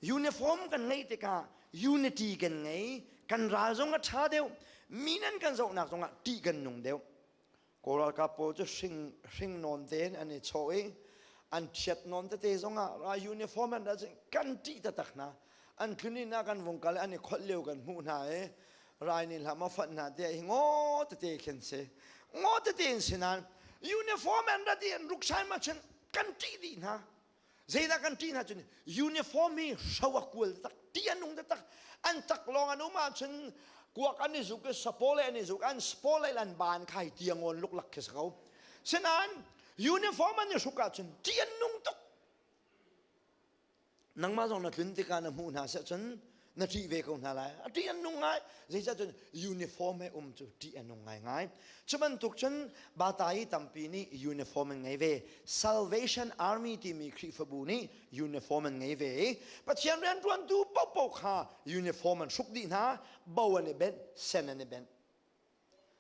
[SPEAKER 3] Uniform kan ngeih tikah unity kan ngei, kan ral zong a ṭha deuh, mi nan kan zohnak zongah ṭih kan nung deuh. Kawl ralkap pawl cu hring, hring nawn tein an i chawh i an ṭhiat nawn tete zongah ra uniform an ra kan ṭih taktak hna. An tlun inn ah kan vung kal i an i kholh lio kan hmuh hna i rai nih hlah maw fanh hna tiah hi ngaw tete khin si ngaw tete in si nain uniform an rat i an ruksai ma cun kan ṭih dih hna zeidah kan ṭih hna cun uniform hi hro a kual tak ṭih an nung taktak an tak lawng an um ahcun kuak an i zuk i sapole an i zuk an sapole an ban khai tiangon luklak khi si ko sinain uniform an i hruk ahcun ṭih an nung tuk Nangmah zong na tlun tikah na hmuh hna seh cun na ṭih ve ko hna lai. A ṭih an nung ngai. Zeicah cun uniform he um cu ṭih a nung ngaingai. Cu bantuk cun bata i tampi nih uniform an ngei ve. Salvation Army timi Khrihfabu nih uniform an ngei ve i Pathian rianṭuantu paohpaoh kha uniform an hruk dih hna, bo an i benh, sen an i benh.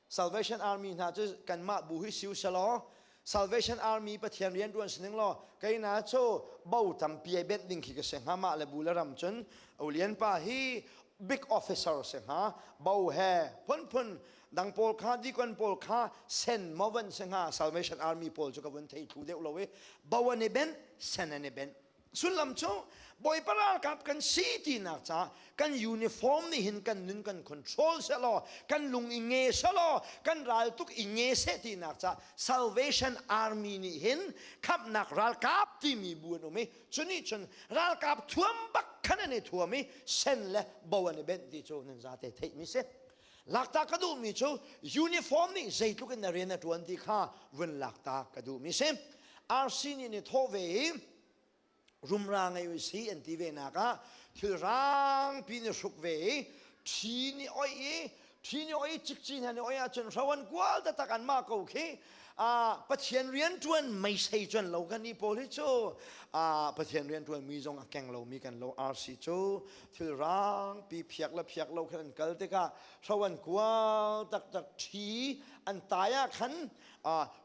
[SPEAKER 3] Salvation Army hna cu kanmah bu hi siu selaw Salvation Army Pathian rian ṭuan sining law keina cu bo tampi ai benh ding khi ka si hnga mah le bu le ram cun Ulian pa hi big officer si hnga bo he phunphun dang pawl kha deacon pawl kha sen mo van si hnga Salvation Army pawl cu ka vun thei thlu deuh lo i bo an i benh sen an i benh Sullam cu Bawipa ralkap kan si tinak caah kan uniform nih hin kan nun kan control selaw kan lung i nge selaw kan ral tuk i nge seh tinak caah Salvation Army nih hin khamhnak ralkap timi bu an um i cu nih cun ralkap thuam bak khan an i thuam i sen le bo an i benh ti cu nan zate theihmi si. Lakta ka duhmi cu uniform nih zeitluk in na rian a ṭuan ti kha vun lakta ka duhmi si. RC nih ni thawh ve i rumra ngei u si an ti ve nak ah thil rang pi ni hruk ve i ṭhi ni oih i ṭhi ni oih cikci hna ni oih ahcun hro an kual taktak an mah ko khi Pathian rian ṭuan meisei cuan lo kan i pawl hi cu Pathian rian ṭuan mi zong a keng lomi kan lo RC cu thil rang pi phiak le phiak lo khan an kal tikah hro an kual taktak ṭhi an tai ah khan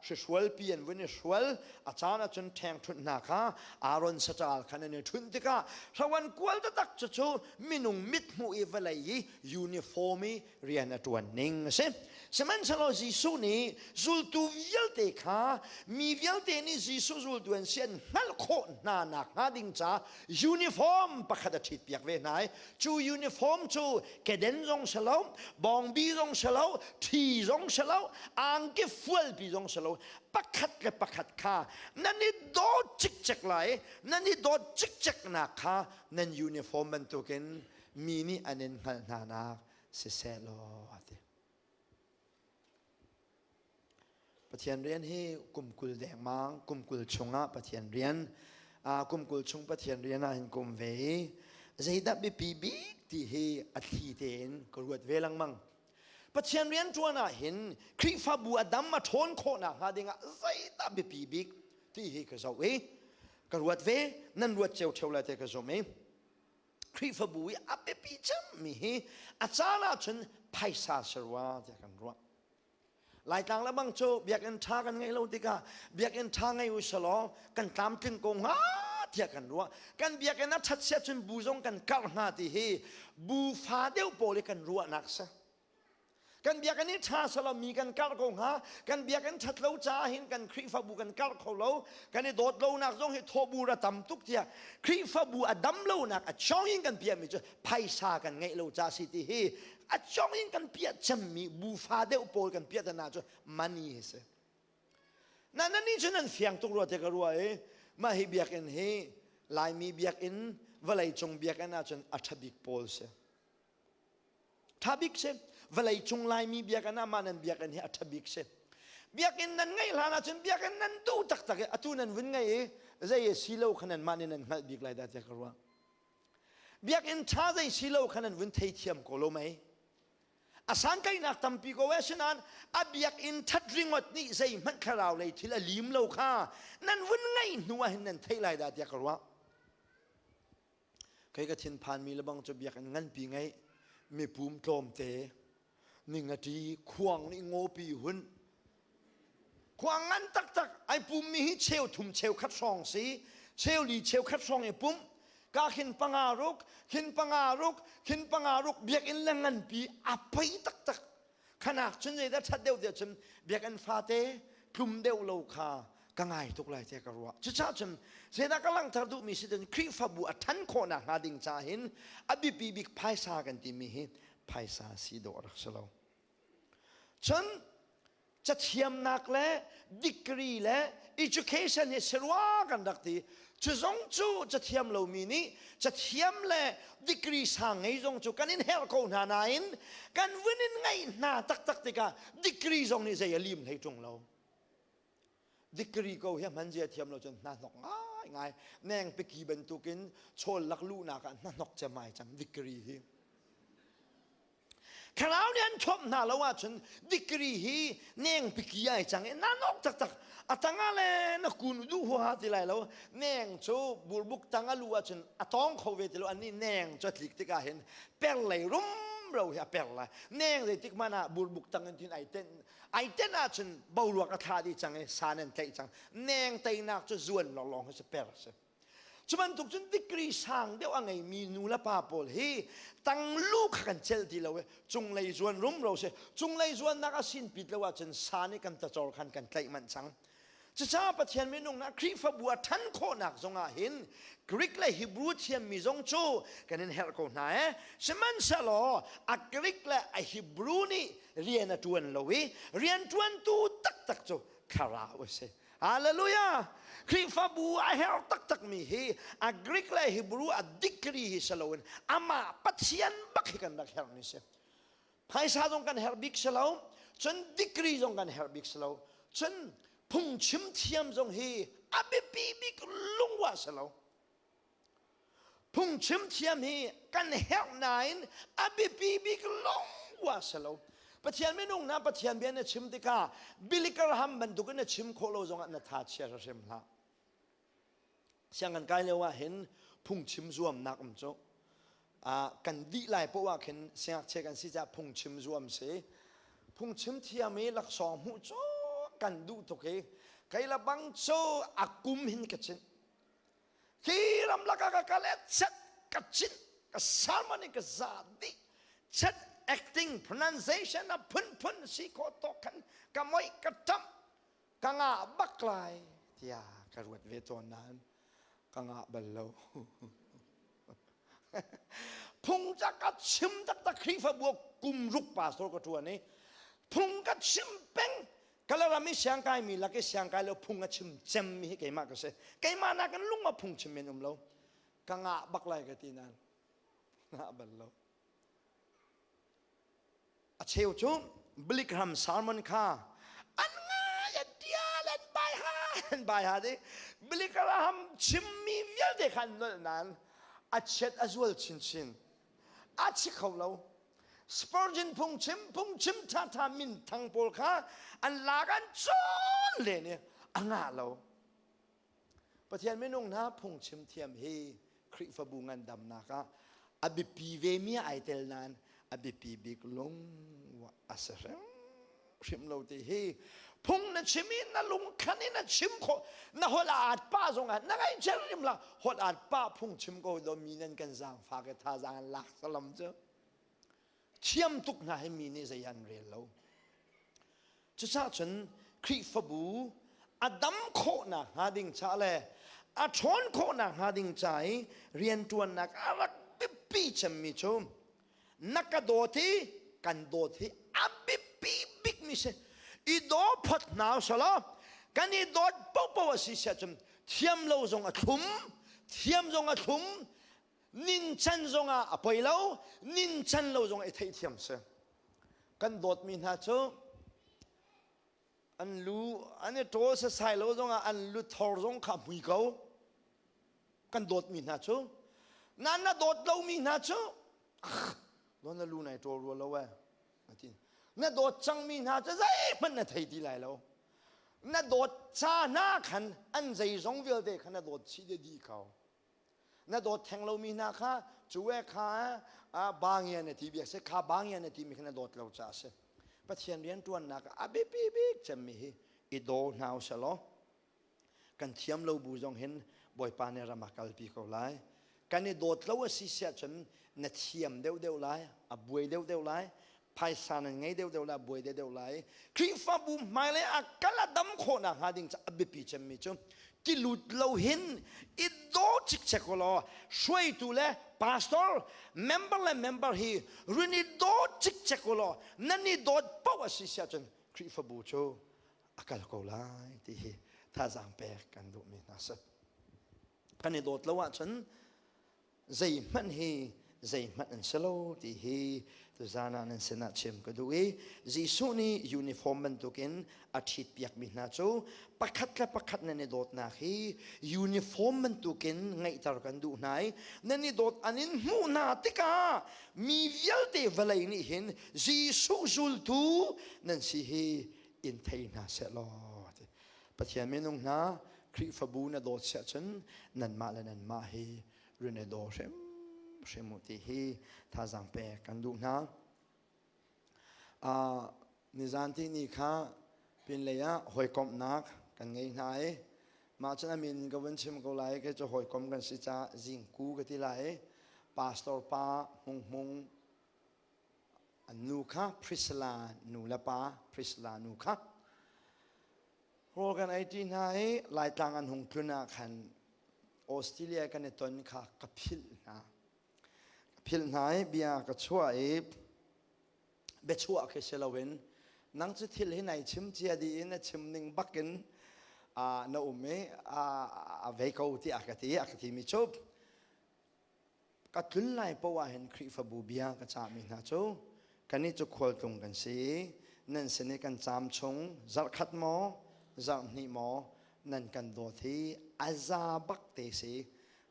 [SPEAKER 3] hrihrual pi an vun i hrual a caan ahcun ṭheng ṭhunh hna kha Aaron saṭal khan an i ṭhunh tikah hro an kual taktak cucu minung mithmuh i vawlei i uniform i rian a ṭuan ning a si. Sihmanhsehlaw Jesuh nih zultu vialte kha mi vialte nih Jesuh zultu an si an hngalh khawh hna nakhnga ding ca uniform pakhat a ṭhitpiak ve hna i cu uniform cu keden zong si lo, bawngbi zong si lo, ṭhi zong si lo, angki fualpi zong si lo, pakhat le pakhat kha nan i dawt cikcek lai, nan i dawt cikceknak kha nan uniform bantukin mi nih an in hngalh hna nak siseh law a ti. Pathian rian hi kum 20 dengmang kum 20 chungah Pathian rian kum 20 chung Pathian rian ah hin kum ve i zeidah biapi bik ti hi a thli tein ka ruat ve lengmang. Pathian rian ṭuan ah hin Khrihfabu a dam a ṭhawn khawh nakhnga dingah zeidah biapi bik ti hi ka zoh i ka ruat ve nan ruat cio ṭheo lai te ka zum i Khrihfabu i a biapi cemmi hi a caan ahcun phaisa si rua tiah kan ruah. Laitlang le bang cu biakinn ṭha kan ngeih lo tikah biakinn ṭha ngei u selaw kan tlamtling ko hnga tiah kan ruah. Kan biakinn a ṭhat siah cun bu zong kan karh hnga ti hi bu fa deuh pawl i kan ruahnak si. Kan biakinn hi ṭha selaw mi kan karh ko hnga. Kan biakinn ṭhat lo caah hin kan Khrihfabu kan karh kho lo. Kan i dawt lonak zong hi thawhbur a tam tuk tiah Khrihfabu a dam lonak a chong in kan piahmi cu phaisa kan ngeih lo ca si ti hi a chong in kan piah cemmi bufa deuh pawl kan piah tana cu money hi si. Na na nih cun an fiang tuk rua te ka rua i mah hi biakinn hi Laimi biakinn vawlei cung biakinn ahcun a ṭha bik pawl si. Ṭha bik si. Vawlei cung Laimi biakinn ah mah nan biakinn hi a ṭha bik si. Biakinn nan ngeih hlan ahcun biakinn nan duh taktak i atu nan vun ngei i zei a si lo kha nanmah nih nan hngalh bik lai dah tiah ka ruah. Biakinn ṭha zei si lo kha nan vun theithiam ko lo mei? A santlaihnak tampi ko e asinain a biakinn ṭhat ringot nih zeihmanh thlarau lei thil a lim lo kha nan vun ngeih hnu ah hin nan theih lai dah tiah ka ruah. Kei ka thinphanmi lebang cu biakinn nganpi ngeih, mipum tlawmte, ningati khuang nih ngawpi hun. Khuang ngan taktak ai pummi hi cheu thum cheu khat hrawng si, cheu li cheu khat hrawng i pumh. Ka khin panga ruk, khin panga ruk, khin panga ruk biakinn le nganpi a pei taktak. Khanak cun zeidah ṭhat deuh tiah cun biakinn fate tlum deuh lo kha ka ngai tuk lai tiah ka ruah. Cucaah cun zeidah ka langhter duhmi si cun Khrihfabu a ṭhan khawhnak hnga ding caah hin a biapi bik phaisa kan timi hi phaisa si dawh a rak si lo. Cun cathiamnak le degree le education hi sirua kan rak ti. Cu zong cu cathiam lomi nih cathiam le degree sang ngei zong cu kan in herh ko hna nain kan vun in ngeih hna taktak tikah degree zong nih zei a lim hlei ṭung lo. Degree ko hi a hman zia thiam lo cun hna hnok ngai ngai neng piki bantukin chawl lak luhnak ah hna hnok cem ai cang degree hi. Thlarau nih an thuamh hna lo ahcun degree hi neng piki ai cang i na nok taktak a tangah le na kun duh huaha ti lai lo neng cu burbuk tang a lu ahcun a tawng kho ve ti lo annih neng cu a tlik tikah hin per lei rumro hi a per lai neng zeitik hmanh ah burbuk tang in tin ai tenh ai tenh ahcun boruak a thla dih cang i san an tlaih cang neng teinak cu zuan lawnglawng hi si per a si Cu bantuk cun degree sang deuh a ngeimi nu le pa pawl hi tanglu kha kan celh ti lo i cunglei zuan rumro si cunglei zuannak a sin pit lo ahcun sa nih kan tacor khan kan tlaih manh cang. Cucaah Pathian minung ah Khrihfabu a ṭhan khawhnak zongah hin Greek le Hebrew thiammi zong cu kan in herh ko hna ee. Sihmanhsehlaw a Greek le a Hebrew nih rian a ṭuan lo i rianṭuantu taktak cu thlarau a si. Hallelujah! Khrihfabu a herh taktakmi hi a Greek le Hebrew a degree hi si loin amah Pathian bak hi kan rak herhmi si. Phaisa zong kan herh bik si lo, cun degree zong kan herh bik si lo, cun phungchim thiam zong hi a biapi bik lungwa si lo. Phungchim thiam hi kan herh nain a biapi bik lawng si lo. Pathian minung hna Pathian bia na chim tikah Billy Graham bantukin na chim khawh lo zongah na tha chia hrim hlah. Sianginn kai lio ah hin phungchim zuamnak um cu kan dih lai poah ah khin siangngakchia kan si caah phungchim zuam si. Phungchim thiam i laksawng hmuh cu kan duh tuk i kei le bang cu a kum hin ka chinh. Hi ramlak ah ka kal e chet ka chin ka sermon in ka za dih chet acting pronunciation a phunphun si khawh tawk khan ka moih ka ṭamh ka ngah bak lai tiah ka ruat ve tawn nain ka ngah bal lo. Phung ca ka chim taktak Khrihfabu kum ruk pastor ka ṭuan i phung ka chim peng Kalaram i siangkai mi lak i siangkai lo phung a chim cemmi hi keimah ka si. Keimah nakin lung a phung chim men um lo. Ka ngah bak lai ka ti nain ngah bal lo. A cheu cu Billy Graham sermon kha an ngai an tial an bai ha an bai ha di Billy Graham chimmi vialte kha an nolh nain a chiat a zual chinchin a chi kho lo Spurgeon phungchim phungchim ṭhaṭha minthang pawl kha an lak an cawn len i a ngah lo. Pathian minung hna phungchim thiam hi Khrihfabu ngandamnak ah a biapi vemi ai tel nain a biapi bik lung a si hrim. hrim lo ti hi phung na chim i na lungkhan in na chim khawh na holh a at pa zong ah na ngaihchiat hrim la holh at pa phung chim ko do mi nan kan zaangfak i thazaang an lak salam cu thiam tuk hna hi mi nih zei an rel lo cucah cun Khrihfabu a dam khawhnak hnga ding ca le a ṭhawn khawhnak hnga ding ca i rianṭuannak a rak biapi cemmi cu na ka dawt i kan dawt hi a biapi bikmi si i daw phot hna usalaw kan i dawt paohpaoh a si siah cun thiam lo zong a thlum thiam zong a thlum nincan zongah a poi lo nincan lo zong i theihthiam si kan dawtmi hna cu an lu an i ṭawl sasai lo zongah an lu thor zong kha hmui ko kan dawtmi hna cu nan na dawt lomi hna cu na lu nai ṭawl rua lo eh ati na dawt cangmi hna cu zeihmanh na thei ti lai lo na dawt ca hna khan an zeizong vialte khan na dawt chih dih ko Na dawt theng lomi hna kha cu e kha bangia na ti bia si kha bangia na timi kha na dawt lo caah a si. Pathian rianṭuannak ah a biapi bik cemmi hi i daw hna usih law kan thiam lo bu zong hin Bawipa nih ram a kalpi ko lai. Kan i dawt lo a si siah cun na thiam deuhdeuh lai, a buai deuhdeuh lai, phaisa nan ngei deuhdeuh lai, buai deuhdeuh lai. Khrihfabu hmailei a kal a dam khawhnak hnga ding ca a biapi cemmi cu tilut lo hin i daw cikcek u law hruaitu le pastor member le member hi run i daw cikcek u law nan i dawt paoh a si siah cun Khrihfabu cu a kal ko lai ti hi thazaang pek kan duhmi hna si. Kan i dawt lo ahcun zeihmanh hi zeihmanh an si lo ti hi tuzan ah nan sinah chim ka duh i Jesuh nih uniform bantukin a ṭhit piakmi hna cu pakhat le pakhat nan i dawtnak hi uniform bantukin ngeihter kan duh hna i nan i dawt an in hmuh hna tikah mi vialte vawlei nih hin Jesuh zultu nan si hi in thei hna seh law Pathian minung hna Khrihfabu na dawt siah cun nanmah le nanmah hi run i daw hrimhrim u ti hi thazaang pek kan duh hna. Uh, nizan ti ni kha pinlei ah hawikomhnak kan ngei hna i mah cun a min ka vun chim ko lai kei cu hawikom kan si ca zingku ka ti lai i pastor pa Hmung Hmung an nu kha Priscilla nu le pa Priscilla nu kha Rawl kan ei ṭi hna i Laitlang an hung tlun ah khan Australia kan i ton kha ka philh hna. Ka philh hna i bia ka chuah i biachuah khi si loin nang cu thil hi nai chim cia dih in na chim ning bakin na um i a vei ko tiah ka ti. A ka timi cu Ka tlun lai paoh ah hin Khrihfabu bia ka cahmi hna cu kannih cu khualtlung kan si i nan sin i kan caam chung zarhkhat maw zarhhnih maw nan kan dawt hi a za bak te si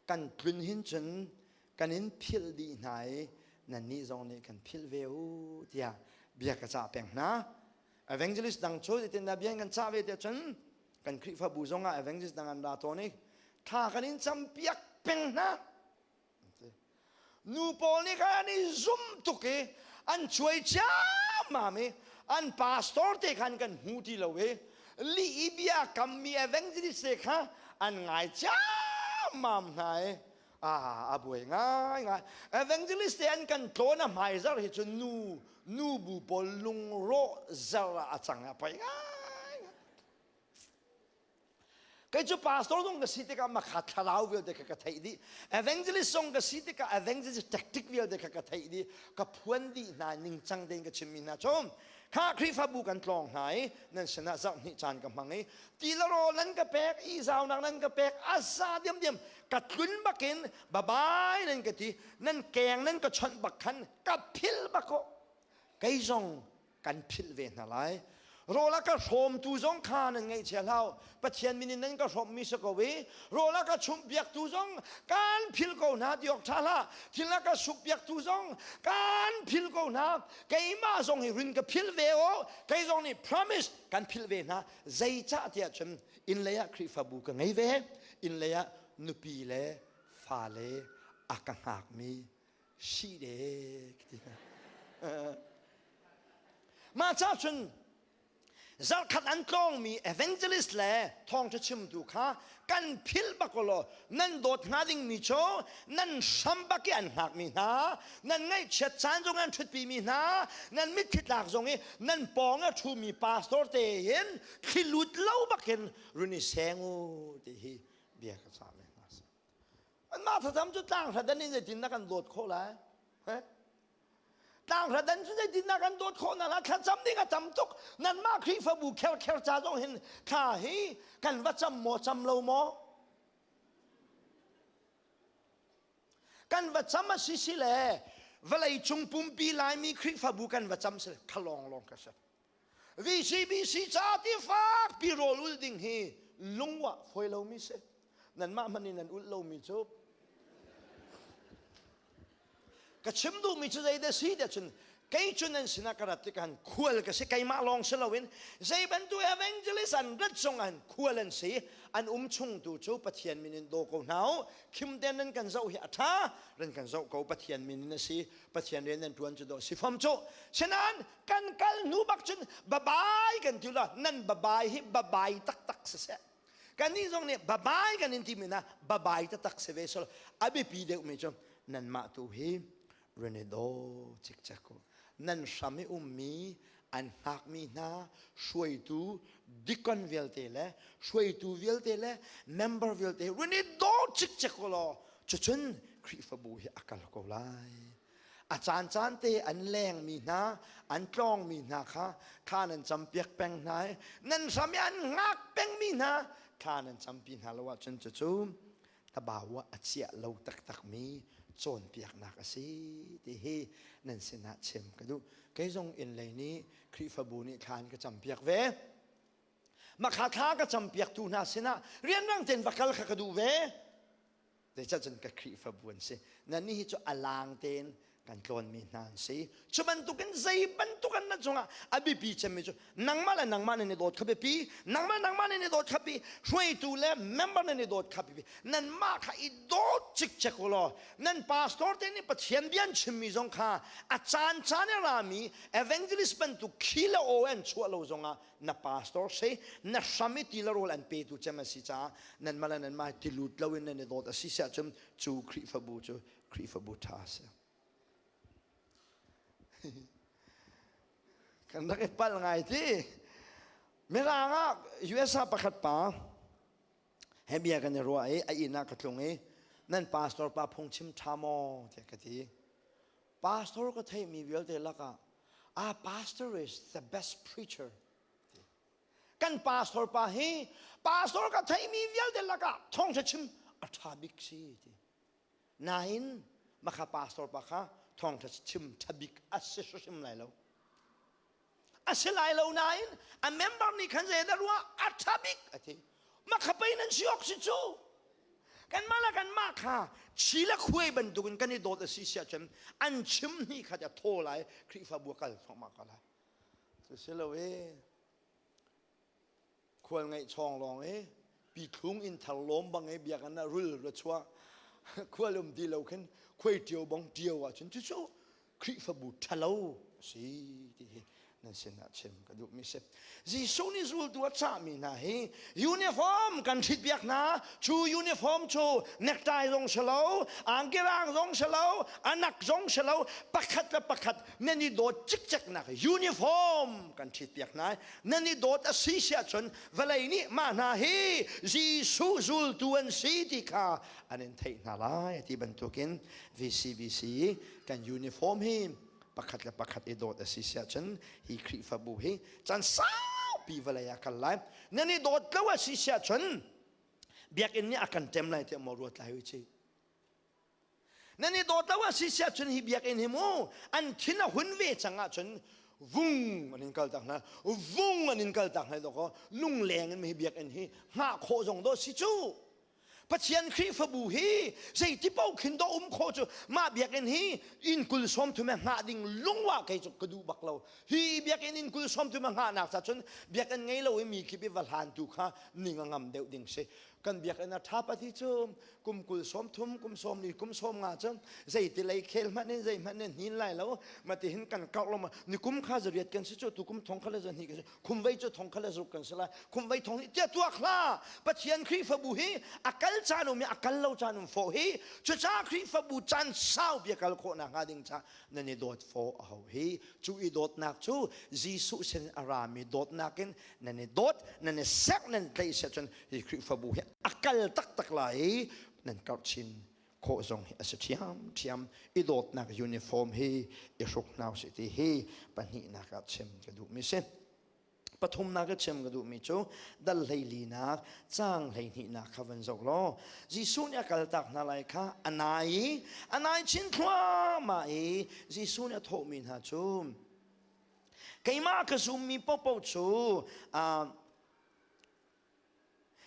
[SPEAKER 3] kan tlun hin cun kan in philh dih hna i nannih zong nih kan philh ve u tiah bia ka cah peng hna. Evangelist dang cu zeitindah bia kan cah ve tiah cun kan Khrihfabu zong ah evangelist dang an ra tawn i thla kan in campiak peng hna. Nu pawl nih khan an i zum tuk i an cuai ciammam i an pastor te khan kan hmu ti lo i lih i bia kammi evangelist te kha an ngai ciammam hna i a buai ngaingai evangelist te an kan tlawn a hmaizar hi cu nu nu bu pawl lungrawh zar ah a cang a poi ngai Kei cu pastor zong ka si tikah makha thlarau vialte kha ka theih dih. Evangelist zong ka si tikah evangelist tactic vialte kha ka theih dih. Ka phuan dih hna ningcang tein ka chimmi hna cu kha Khrihfabu kan tlawng hna i nan sinah zarh hnih caan ka hmang i ti le rawl nan ka pek i zaunak nan ka pek a za diamdiam ka tlun bakin bye bye nan ka ti nan keng nan ka chawnh bak khan ka phil bak ko kei zong kan philh ve hna lai. Rawl a ka hrawmtu zong kha nan ngaihchia hlah Pathian min in nan ka hrawmmi si ko i rawl a ka chumhpiaktu zong kan philh ko hna ti awk ṭha hlah. Thil a ka sukpiaktu zong kan philh ko hna. Keimah zong hi rin ka philh ve o. Kei zong nih promise kan philh ve hna. Zeicah tiah cun inn lei ah Khrihfabu ka ngei ve. Inn lei ah nupi le fale a ka hngakmi si de ka ti hna. Mah ca cun Zarkhat an tlawngmi evangelist le thawngṭha chimtu kha kan philh bak law nan dawt hnga dingmi cu nan hram bak i an hngakmi hna, nan ngaihchiat caan zong an ṭhutpimi hna, nan mitthli tlak zong i nan pawng a ṭhumi pastor te hin thli lut lo bakin run i seng u ti hi bia ka cah ve hna. Anmah thlacam cu tlang hradan in zeitin na kan dawt khawh lai? Tlanghra dan cu zeitindah kan dawt khawh hna la thlacam ding a tam tuk nanmah Khrihfabu kherkher ca zong hin thla hi kan va cam maw cam lo maw kan va cam a si si le vawlei cung pumpi Laimi Khrihfabu kan va cam si kha lawng lawng ka si VCBC ca ti fak pi rawl ul ding hi lungwah fawi lomi si. Nanmah hmanh in nan ulh lomi cu ka chim duhmi cu zei dah si tiah cun kei cu nan sinah ka rat tikah khual ka si keimah lawng si loin zei bantuk evangelist an rat zong an khual an si an um chung tu cu Pathian min in daw ko hna u khim ten nan kan zoh hi a ṭha nan kan zoh ko Pathian min in a si Pathian rian nan ṭuan cu daw si fam cu sinain kan kal hnu bak cun babai kan ti la nan babai hi babai taktak siseh kannih zong nih babai kan in timi na babai taktak si ve sol a biapi deuhmi cu nanmah tu hi run i daw cikcek ko nan hram i ummi an hngakmi hna hruaitu dikon vialte le hruaitu vialte le member vialte run i daw cikcek ko law cucun Khrihfabu hi a kal ko lai A caancaan te an lengmi hna, an tlawngmi hna kha thla nan campiak peng hna i nan hram i an hngak pengmi hna thla nan campi hna lo ahcun cucu tabau ah a ciah lo taktakmi cawnpiaknak a si ti hi nan sinah chim ka duh. Kei zong inn lei nih Khrihfabu nih thla an ka campiak ve. Makha thla ka campiaktu hna sinah rianrang tein va kal kha ka duh ve. Zeicah cun ka Khrihfabu an si. Nannih hi cu a lang tein kan tlawnmi hna an si. Cu bantukin zei bantuk an na cungah a biapi cemmi cu nangmah le nangmah nan i dawt kha biapi, nangmah nangmah nan i dawt kha biapi, hruaitu le member nan i dawt kha biapi. Nanmah kha i dawt cikcek u law nan pastor te nih Pathian bia an chimmi zong kha a caan caan i rami evangelist bantuk khi le aw an chuah lo zongah na pastor si na hram i ti le rawl an petu cem a si caah nanmah le nanmah ti lut loin nan i dawt a si siah cun cu Khrihfabu cu Khrihfabu ṭha a si. Kan rak i palh ngai ti. Mirang ah US ah pakhat pa he bia kan i ruah i a inn ah ka tlung i nan pastor pa phungchim ṭha maw tiah ka ti. Pastor ka theihmi vialte lakah our pastor is the best preacher. Kan pastor pa hi pastor ka theihmi vialte lakah thawngṭha chim a ṭha bik si ti. Nain makha pastor pa kha thawngṭha chim ṭha bik a si hrim lai lo. A si lai lo nain a member nih khan zeidah ruah a ṭha bik a ti. Makha pei nan si awk si cu. Kanmah le kanmah kha chi le khuai bantukin kan i dawt a si siah cun an chim hni kha a thaw lai Khrihfabu a kal thluahmah ko lai. Cu si lo e khual ngeih chawng lawng e pithlung in thar lawm bang e biakinn ah rul ra chuah khual um ti lo khin khuai ṭio bang ṭio ahcun cucu Khrihfabu ṭhalo a si ti hi nan sinah chim ka duhmi si. Jesuh nih zultu a cahmi hna hi uniform kan ṭhitpiak hna. Cu uniform cu necktie zong si lo, angkirang zong si lo, anak zong si lo, pakhat le pakhat nan i dawt cikceknak uniform kan ṭhitpiak hna. Nan i dawt a si si ahcun vawlei nih mah hna hi Jesuh zultu an si ti kha an in theih hna lai ti bantukin VCBC kan uniform hi pakhat le pakhat i dawt a si siah cun hi Khrihfabu hi caan saupi vawlei ah kal lai nan i dawt lo a si siah cun biakinn nih a kan ṭem lai tiah maw ruat lai u ci nan i dawt lo a si siah cun hi biakinn hi mu an thin a hun ve cang ahcun vung an in kal tak hna vung an in kal tak hna dawkaw lungleng in hi biakinn hi hngah khawh zong dawh si cu. Pathian Khrihfabu hi zeiti paoh khin dawh um khawh cu mah biakinn hi inn kul sawm thum he hngah ding lungwa kei cu ka duh bak lo. Hi biakinn inn kul sawm thum a hngahnak ca cun biakinn ngei lo i mi kip i va hlan tu kha ning a ngam deuh ding si. Kan biakinn a ṭha pati cu kum kul sawm thum kum sawm li kum sawm nga cu zeiti lei khel hmanh in zei hmanh in hnin lai lo mati hin kan karh lo ma ni kum kha zariat kan si cu tu kum thong kha le zahnih kan si khumvei cu thong kha le zuk kan si lai khumvei thong hi tiah tuak hlah Pathian Khrihfabu hi a kal caan um i a kal lo caan um fawh hi cucaah Khrihfabu caan sau bia kal khawh nak hnga ding ca nan i dawt fawh a ho hi cu i dawtnak cu Jesuh sin a rami dawtnak in nan i dawt nan i serh nan tlaih siah cun hi Khrihfabu hi a kal taktak lai i nan karh chin khawh zong hi a si ṭhiamṭhiam i dawtnak uniform hi i hruk hna usih ti hi pahnihnak ah chim ka duhmi si. Pathumnak ah chim ka duhmi cu dal hleilinak caang hleihnihnak kha van zoh law Jesuh nih a kaltak hna lai kha a nai i a nai chin thluahmah i Jesuh nih a thawhmi hna cu keimah ka zummi paohpaoh cu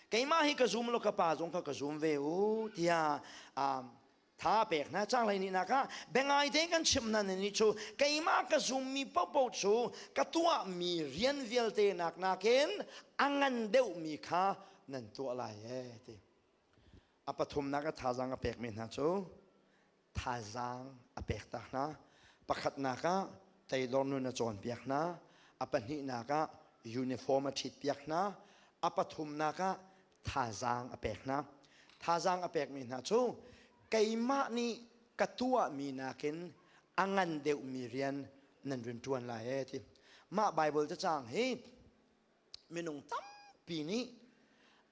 [SPEAKER 3] Keimah hi ka zum lo ka pa zong kha ka zum ve u tiah tha pek hna cang lai ni nak ah biangai te kan chim hna ni cu keimah ka zummi paohpaoh cu ka tuahmi rian vialte nak nakin a ngan deuhmi kha nan tuah lai ee ti a pathumnak a thazaang a pekmi hna cu thazaang a pek ta hna. Pakhatnak ah teidor nun a cawnpiak hna. A pahnihnak ah uniform a ṭhitpiak hna. A pathumnak ah thazaang a pek hna. Thazaang a pekmi hna cu keimah nih ka tuahmi nakin a ngan deuhmi rian nan run ṭuan lai ee ti. Mah Baibal cacang hi minung tampi nih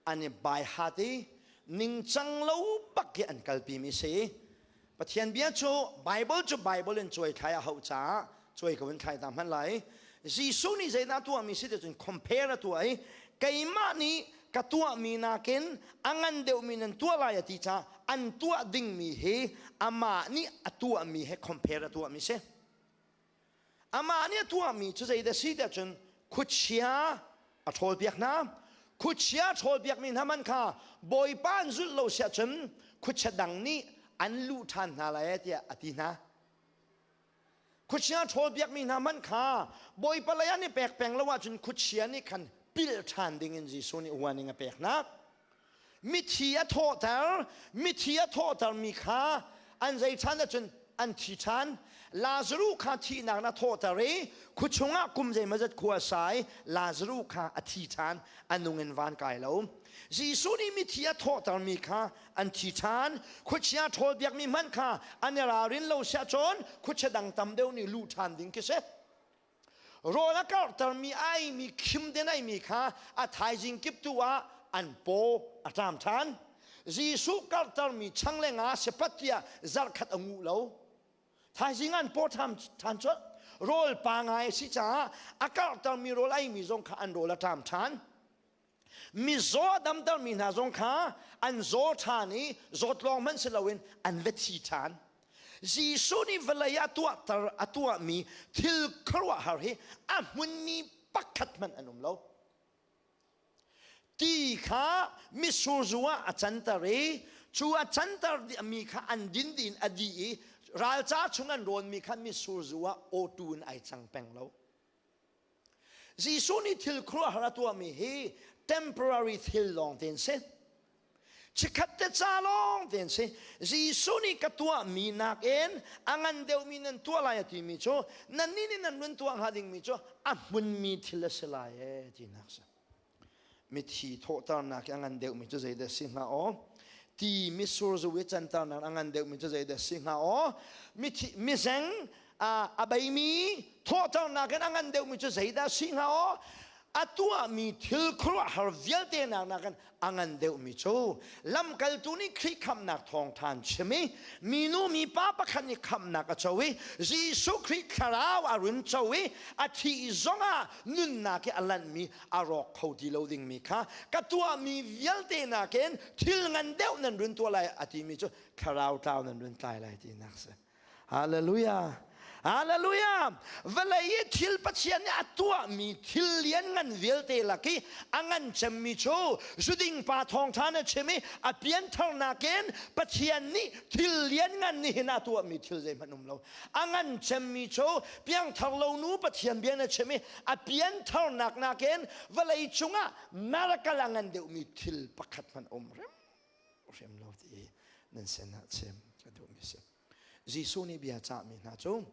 [SPEAKER 3] an i baihat i ningcang lo bak hi an kalpi mi si. Pathian bia cu Bible cu Bible in cuai thlai a hauh caah cuai ko in thlai ta hmanh lai. Jesuh nih zeidah tuahmi si ti cun compare a tuah i keimah nih ka tuahmi nakin a ngan deuhmi nan tuah lai a ti caah an tuah dingmi hi amah nih a tuahmi he compare a tuahmi si. Amah nih a tuahmi cu zeidah si tiah cun khuachia a ṭhawlpiak hna. Khuachia a ṭhawlpiakmi hna man kha Bawipa an zulh lo siah cun khuachia dang nih an luh ṭhan hna lai tiah a ti hna. Khuachia a ṭhawlpiakmi hna man kha Bawipa lei an i pek peng lo ahcun khuachia nih khan pilh ṭhan dingin Jesuh nih warning a pek hna. Mithi a thawhter, mithi a thawhtermi kha an zei ṭhan ahcun an thi ṭhan. Lazaruh kha thihnak na thawhter i khuachung ah kum zeimawzat khua a sa i Lazaruh kha a thi ṭhan, a nung in van kai lo. Jesuh nih mithi a thawhtermi kha an thi ṭhan. Khuachia ṭhawlpiakmi hmanh kha an i ralrin lo siah cun khuachia dang tam deuh nih luh ṭhan ding khi si. Rawl a karhtermi aimi khim den aimi kha a thaizing kip tu ah an paw a ṭam ṭhan. Jesuh karhtermi chang le nga sepat tiah zarhkhat a nguh lo. Thaizing an paw ṭham ṭhan colh. Rawl pa ngai a si caah a karhtermi rawl eimi zong kha an rawl a ṭam ṭhan. Mizaw a damtermi hna zong kha an zaw ṭhan i zawt lawng hmanh si loin an va thi ṭhan. Jesuh nih vawlei ah tuahter a tuahmi thil khuaruahhar hi a hmunmi pakhat hmanh an um lo. Ti kha mitsur zu ah a canter i cu a canter mi kha an din dih in a dih i ralca chung an rawnmi kha mitsur zu ah awtu in ai cang peng lo. Jesuh nih thil khuaruahhar a tuahmi hi temporary thil lawng te an si. Chikkhat te ca lawng te an si. Jesuh nih ka tuahmi nakin a ngan deuhmi nan tuah lai a timi cu nannih nih nan run tuah hnga dingmi cu a hmunmi thil a si lai ee tinak si. Mithi thawhternak i a ngan deuhmi cu zeidah a si hnga aw? Ti mitsur zu i canternak a ngan deuhmi cu zeidah a si hnga aw? Mithi mizeng a beimi thawhternak in a ngan deuhmi cu zeidah a si hnga aw? A tuahmi thil khuaruahhar vialte nak nakin a ngan deuhmi cu lamkaltu nih Khrih khamhnak thawngṭha an chim i minu mipa pakhat nih khamhnak a co i Jesuh Khrih thlarau a run co i a thih zongah nunnak i a lanhmi a rawk kho ti lo dingmi kha ka tuahmi vialte nakin thil ngan deuh nan run tuah lai a timi cu thlarau tlau nan run tlai lai tinak si. Hallelujah. Hallelujah! Vawlei i thil Pathian nih a tuahmi thil lianngan vialte lak i a ngan cemmi cu zuding pa thawngṭha na chim i a piantharnak in Pathian nih thil lianngan nihin a tuahmi thil zeihmanh um lo. A ngan cemmi cu piangthar lo nu Pathian bia na chim i a piantharnak nakin vawlei cungah miracle a ngan deuhmi thil pakhat hmanh um hrimhrim lo ti nan sinah chim ka duhmi si. Jesuh nih bia cahmi hna cu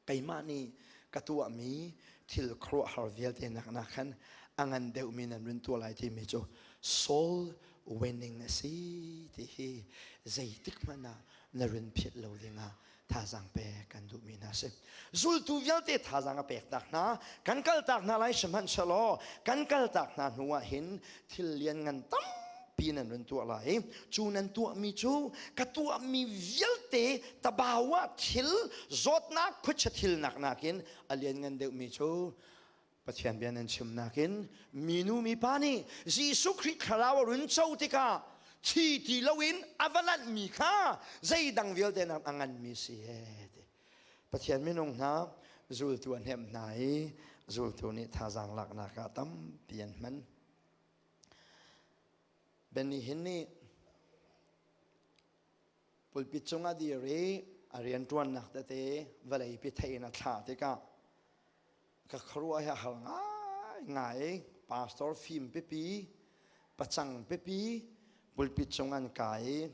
[SPEAKER 3] keimah nih ka tuahmi thil khuaruahhar vialte nak nak khan a ngan deuhmi nan run tuah lai timi cu soul winning a si ti hi zeitik hmanh ah na run philh lo dingah thazaang pek kan duhmi hna si. Zultu vialte thazaang a pek tak hna, kan kal tak hna lai sihmanhsehlaw kan kal tak hna hnu ah hin thil lian ngan tampi nan run tuah lai. Cu nan tuahmi cu ka tuahmi vialte tabawa thil zawtnak khuachia thil nak nakin a lian ngan deuhmi cu Pathian bia nan chim nakin minu mipa nih Jesuh Khrih thlarau a run co tikah thi ti loin a va lanhmi kha zeidang vialte nak a nganmi si he ti. Pathian minung hna zultu a hnemh hna i zultu nih thazaang laknak ah tampi an hman. Benny Hinn nih pulpit cung a dir i a rianṭuannak tete vawlei pi theih in a thlah tikah ka khuaruah hi a har ngaingai. Pastor fim pipi, pacang pipi pulpit cung an kai i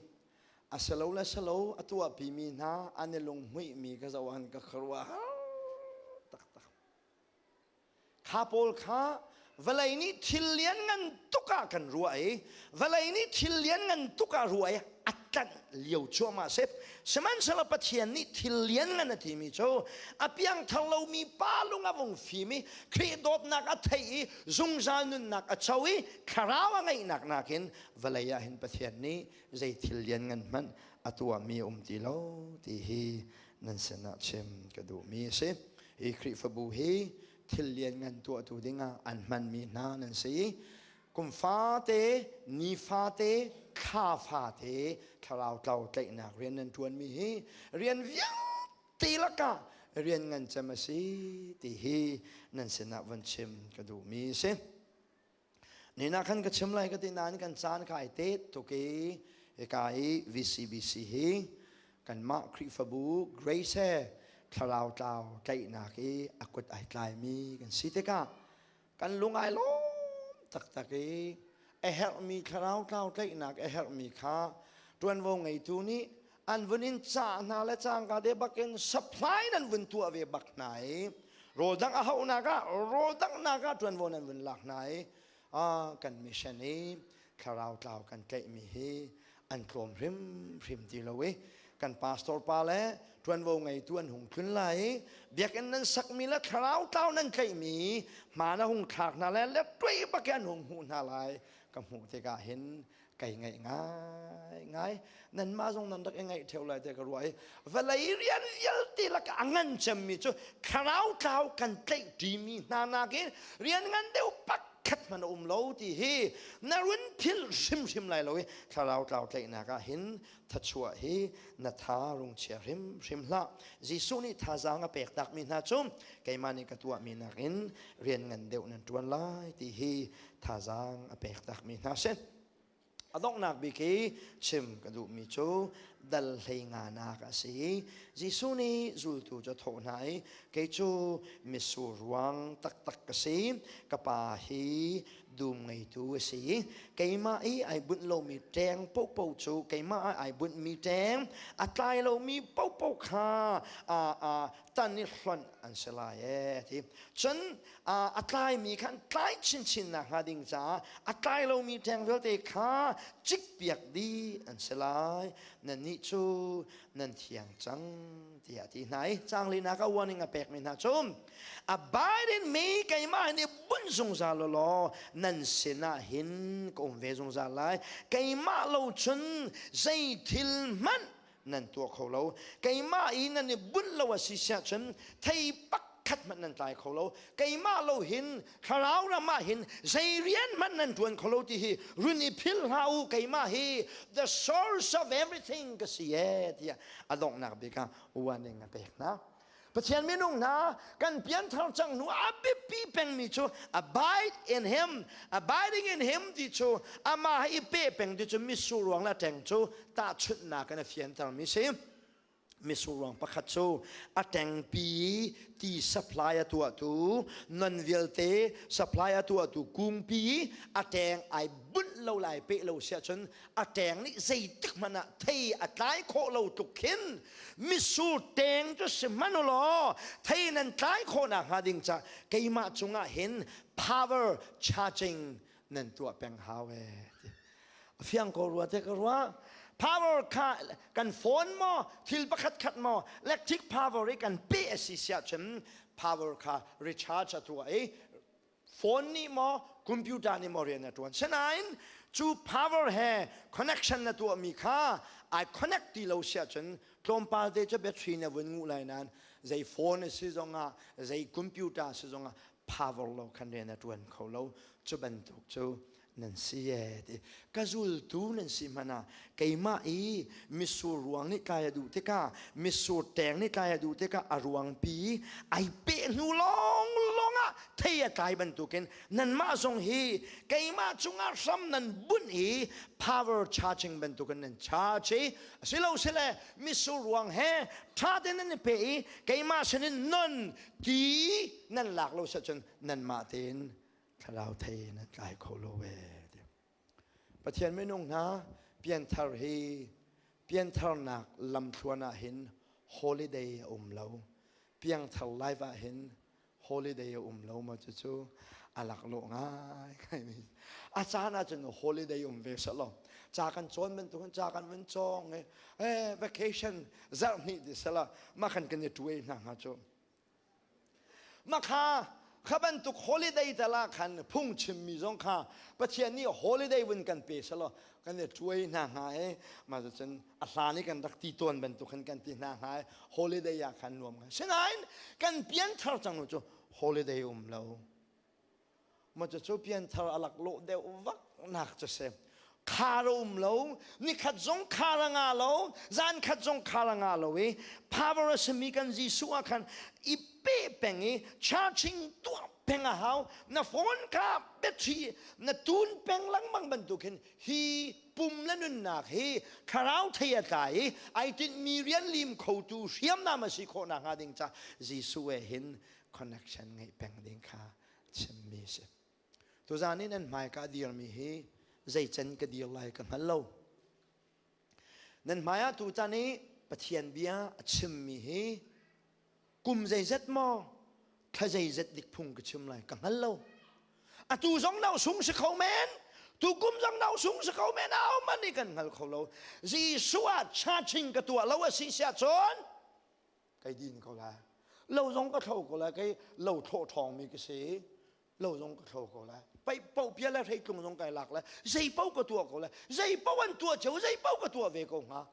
[SPEAKER 3] a si lo le si lo a tuahpimi hna an i lunghmuihmi ka zoh an ka khuaruah har taktak. Kha pawl kha vawlei nih thil lianngan tuk ah kan ruah i vawlei nih thil lianngan tuk ah ruah i a tlanh lio cuahmah a si. Sihmanhsehlaw Pathian nih thil lianngan a timi cu a piangthar lomi pa lung a vung fim i Khrih dawtnak a theih i zungzal nunnak a co i thlarau a ngeihnak nakin vawlei ah hin Pathian nih zei thil lianngan hmanh a tuahmi a um ti lo ti hi nan sinah chim ka duhmi a si. Hi Khrihfabu hi thil lianngan tuahtu dingah an hmanmi hna nan si i kum fate, ni fate, thla fate thlarau tlau tlaihnak rian nan ṭuanmi hi rian vialte lakah rian ngan cem a si ti hi nan sinah von chim ka duhmi a si. Nina khan ka chim lai ka ti nain kan caan kai te tuk i hika i VCBC hi kanmah Khrihfabu Grace he thlarau tlau tlaihnak i a kut ai tlaimi kan si tikah kan lung ai lawm taktak i a herhmi thlarau tlau tlaihnak a herhmi kha ṭuanvo ngeitu nih an vun in cah hna le cangka te bakin supply nan vun tuah ve bak hna i rawl dang a hauhnak ah rawl danghnak ah ṭuanvo nan vun lak hna i kan mission i thlarau tlau kan tlaihmi hi an tlawm hrimhrim ti lo i kan pastor pa le ṭuanvo ngeitu an hung tlun lai i biakinn nan sakmi le thlarau tlau nan tlaihmi hmaan a hung thlak hna le le tuai bak an hung hmuh hna lai ka hmuh tikah hin kai ngaih ngai ngai nanmah zong nan rak i ngaih theo lai te ka ruah i vawlei rian vialte lakah a ngan cemmi cu thlarau tlau kan tlaih ṭimi hna nakin rian ngan deuh pakhat hmanh a um lo ti hi na run philh hrimhrim lai lo i thlarau tlau tlaihnak ah hin thachuah hi na tha rung chia hrimhrim hlah. Jesuh nih thazaang a pek takmi hna cu keimah nih ka tuahmi nakin rian ngan deuh nan ṭuan lai ti hi thazaang a pek takmi hna si. A donghnak bik i chim ka duhmi cu dal hlei nganak a si. Jesuh nih zultu cu a thawh hna i kei cu mitsur ruang taktak ka si. Ka pa hi dum ngeitu a si. Keimah i ai bunh lomi ṭeng paohpaoh cu keimah ah ai bunhmi ṭeng a tlai lomi paohpaoh kha tan i hlonh an si lai ee ti. Cun a tlaimi kha an tlai chinchin nakhnga ding caah a tlai lomi ṭeng vialte kha cikpiak dih an si lai. Nannih cu nan thiang cang tiah a ti hna i caang linak ah warning a pekmi hna cu abide in me keimah hin i bunh zungzal law nan sinah hin ka um ve zungzal lai. Keimah lo cun zei thil hmanh nan tuah kho lo. Keimah i nan i bunh lo a si siah cun thei pakhat hmanh nan tlai kho lo. Keimah lo hin thlarau ram ah hin zei rian hmanh nan ṭuan kho lo ti hi run i philh hlah u. Keimah hi the source of everything ka si ee tiah a donghnak bik ah warning a pek hna. Pathian minung hna kan pianthar cang hnu a biapi pengmi cu abide in him, abiding in him ti cu amah i pe peng ti cu mitsur ruang le ṭeng cu tahchunhnak in a fiantermi si. Mitsur ruang pakhat cu a ṭengpi ti supply a tuahtu non vialte supply a tuahtu kungpi a ṭeng ai bunh lo lai peh lo siah cun a ṭeng nih zeitik hmanh ah thei a tlai khawh lo tluk khin mitsur ṭeng cu si hmanh u law thei nan tlai khawh nakhnga ding ca keimah cungah hin power charging nan tuah peng hau ee ti a fiang ko rua te ka ruah. Power kha kan phone maw, thil pakhat khat maw, electric power i kan pe a si siah cun power kha recharge a tuah i phone nih maw, computer nih maw rian a ṭuan. Sinain cu power he connection na tuahmi kha ai connect ti lo siah cun tlawmpal te cu battery na vun nguh lai nain zei phone a si zongah, zei computer a si zongah power lo khan rian a ṭuan kho lo. Cu bantuk cu nan si ee ti. Ka zultu nan si hmanh ah keimah i mitsur ruang nih tlai a duh tikah, mitsur ṭeng nih tlai a duh tikah a ruangpi ai peh hnu lawnglawng ah thei a tlai bantukin nanmah zong hi keimah cungah hram nan bunh i power charging bantukin nan charge i asilo sile mitsur ruang he ṭha tein nan i peh i keimah sinin non ti nan lak lo cun nanmah tein thlarau thei nan tlai kho lo ve. Pathian minung hna, pianthar hi piantharnak lamthluan ah hin holiday a um lo. Piangthar life ah hin holiday a um lo ma cucu a laklawh ngai ngai. A caan ah cun holiday um ve selaw ca kan cawn bantukin ca kan vun cawng i eh vacation zarh hnih ti sela mah khan kan i tuai hna hnga cu. Makha kha bantuk holiday tal ah khan phung chimmi zong kha Pathian nih holiday vun kan pe selaw kan i tuai hna hnga i mah cun a hlan i kan rak ti tawn bantuk khan kan ti hna hnga i holiday ah khan nuam ngai. Sinain kan pianthar cang cu holiday um lo. Ma cu pianthar a laklawh deuh vak nak cu si. Khar a um lo, nikhat zong khar a nga lo, zan khat zong khar a nga lo i power a simi kan Jesuh ah khan i pe peng i charging tuah peng a hau. Na phone kha battery na tun peng lengmang bantuk hin hi pum le nunnak hi thlarau thei a tlai i ai tinhmi rian lim khotu hriamnam a si khawh nakhnga ding ca Jesuh he hin connection ngeih peng ding kha chimmi a si. Tuzaan i nan hmai ka dirmi hi zeicen ka dir lai ka hngal lo. Nan hmai ah tutan i Pathian bia a chimmi hi kum zeizet maw thla zeizet dik phung ka chim lai ka hngal lo. Atu zong nau sung si kho men, tu kum zong nau sung si kho men, au man nih kan hngal kho lo. Jesuh ah charging ka tuah lo a si siah cun kai din ko lai. Lo zong ka thlo ko lai, kei lo thlawh ṭhawngmi ka si. Lo zong ka thlo ko lai. Paih paoh pia le hreitlung zong kai lak lai. Zei paoh ka tuah ko lai. Zei paoh an tuah cio, zei paoh ka tuah ve ko hnga.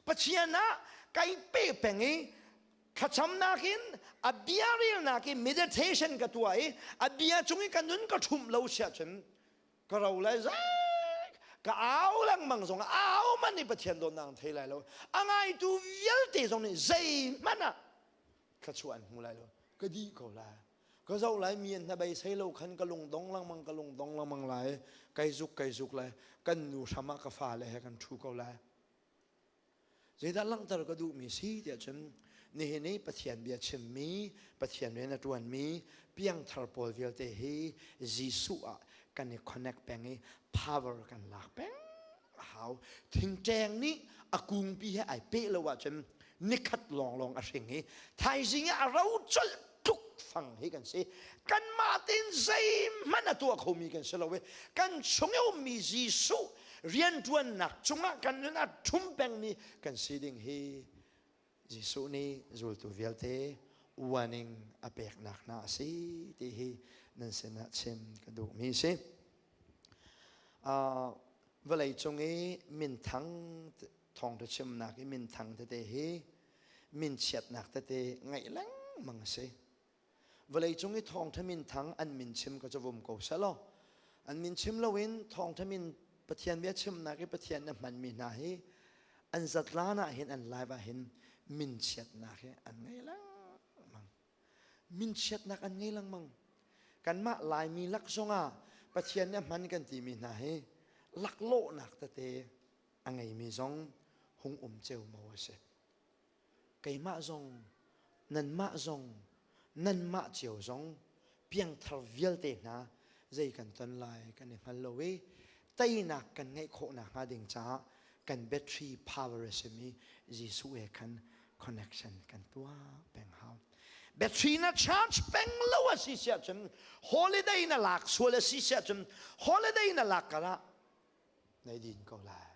[SPEAKER 3] Pathian ah kai pe peng i thlacamnak in a bia relnak in meditation ka tuah i a bia cung i ka nun ka ṭhumh lo siah cun ka ro lai zek ka au lengmang zong au man nih Pathian dawtnak an thei lai lo. A ngaitu vialte zong nih zeihmanh ah thluachuah an hmu lai lo. Ka dih ko lai. Ka zoh lai mi an hnabei sei lo khan ka lung dong lengmang ka lung dong lengmang lai. Kai zuk kai zuk lai. Kan nu hram ah ka fale he kan ṭhu ko lai. Zeidah langhter ka duhmi si tiah cun nihin i Pathian bia chimmi, Pathian rian a ṭuanmi piangthar pawl vialte hi Jesuh ah kan i connect peng i power kan lak peng a hau. Thingṭeng nih a kungpi he ai peh lo ahcun nikhat lawnglawng a hring i thaizing ah a ro colh tluk fang hi kan si. Kanmah tein zeihmanh a tuah khomi kan si lo i kan chung i ummi Jesuh rianṭuannak cungah kan nun a ṭhum pengmi kan si ding hi Jesuh nih zultu vialte warning a peknak hna a si ti hi nan sinah chim ka duhmi si. Uh, vawlei cung i minthang thawngṭha chimnak i minthang tete hi minchiatnak tete ngaih lengmang a si. Vawleicung i thawngṭha minthang an min chim ka cu vum ko selaw an min chim loin thawngṭha min Pathian bia chimnak i Pathian na hmanmi hna hi an zatlan ah hin an live ah hin min chiatnak hi an ngei lengmang. Minchiatnak an ngei lengmang. Kanmah Laimi lak zongah Pathian nih a hman kan timi hna hi laklawhnak tete a ngeimi zong hung um ceomo a si. Keimah zong, nanmah zong, nanmah cio zong piangthar vialte hna zei kan ton lai kan i hngal lo i teinak kan ngeih khawh nakhnga ding caah kan battery power a simi Jesuh he khan connection kan tuah peng hau. Battery na charge peng lo a si siah cun holiday na lak sual a si siah cun holiday na lak karah na i din ko lai.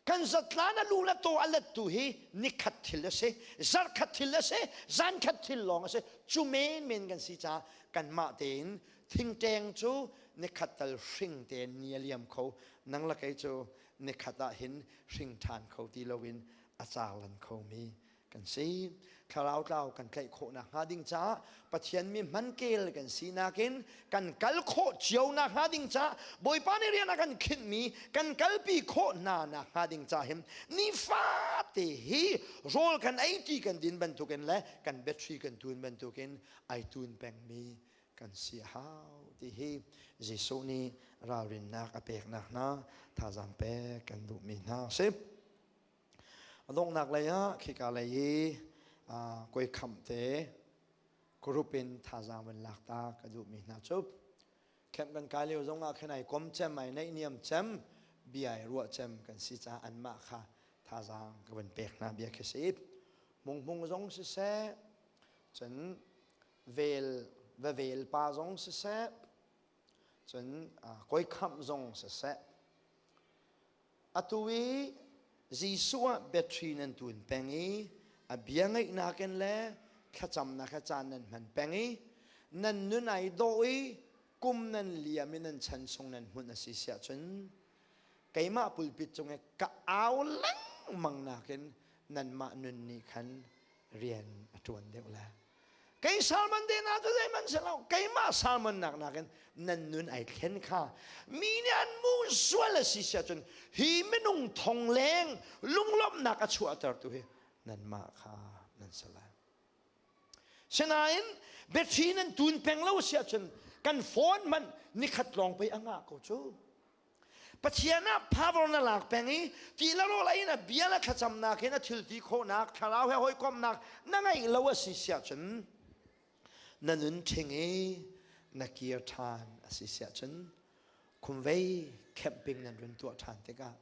[SPEAKER 3] Kan zatlan a lu le taw a lettu hi nikhat thil a si, zarkhat thil a si, zankhat thil lawng a si. Cu menmen kan si caah kanmah tein thingṭeng cu nikhat tal hring tein ni a liam kho. Nang le kei cu nikhat ah hin hring ṭhan kho ti loin a carlan khomi kan si. Thlarau tlau kan tlaih khawh nakhnga ding caah Pathian mi hmankel kan sinak in kan kal khawh cio nakhnga ding caah Bawipa nih rian a kan khinhmi kan kalpi khawh hna nakhnga ding caah hin nifate hi rawl kan ei ti kan din bantukin le kan battery kan tun bantukin ai tun pengmi kan si a hau ti hi Jesuh nih ralrinnak a peknak hna thazaang pek kan duhmi hna a si. A donghnak lei ah khika lei i koi khamh te group in thazaang van lak ta ka duhmi hna cu camp kan kai lio zong ah khin ai kom cem ai naihniam cem bia ai ruah cem kan si caah anmah kha thazaang ka van pek hna bia khi si. Hmunghmung zong siseh cun vel va vel pa zong siseh cun koi khamh zong siseh Atu i Jesuh ah battery nan tun peng i a bia ngaihnak in le thlacamnak he caan nan hman peng i nan nun ai dawh i kum nan liam i nan chan chung nan hmunh a si siah cun keimah pulpit cung i ka au lengmang nakin nanmah nun nih khan rian a ṭuan deuh lai. Kei salmon te hna cu zeihmanh si lo. Keimah salmon nak nakin nan nun ai thlen kha mi nih an mu sual a si siah cun hi minung thong leng lunglawmhnak a chuahtertu hi nanmah kha nan si lai. Sinain biathli nan tun peng lo siah cun kan phone hmanh nikhat lawng pei a ngah ko cu. Pathian ah power na lak peng i ti le rawl ei in a bia le thlacamnak in a thil ti khawhnak thlarau he hawikomhnak na ngeih lo a si siah cun na nun ṭhing i na kir ṭhan a si siah cun khumvei camping nan run tuah ṭhan tikah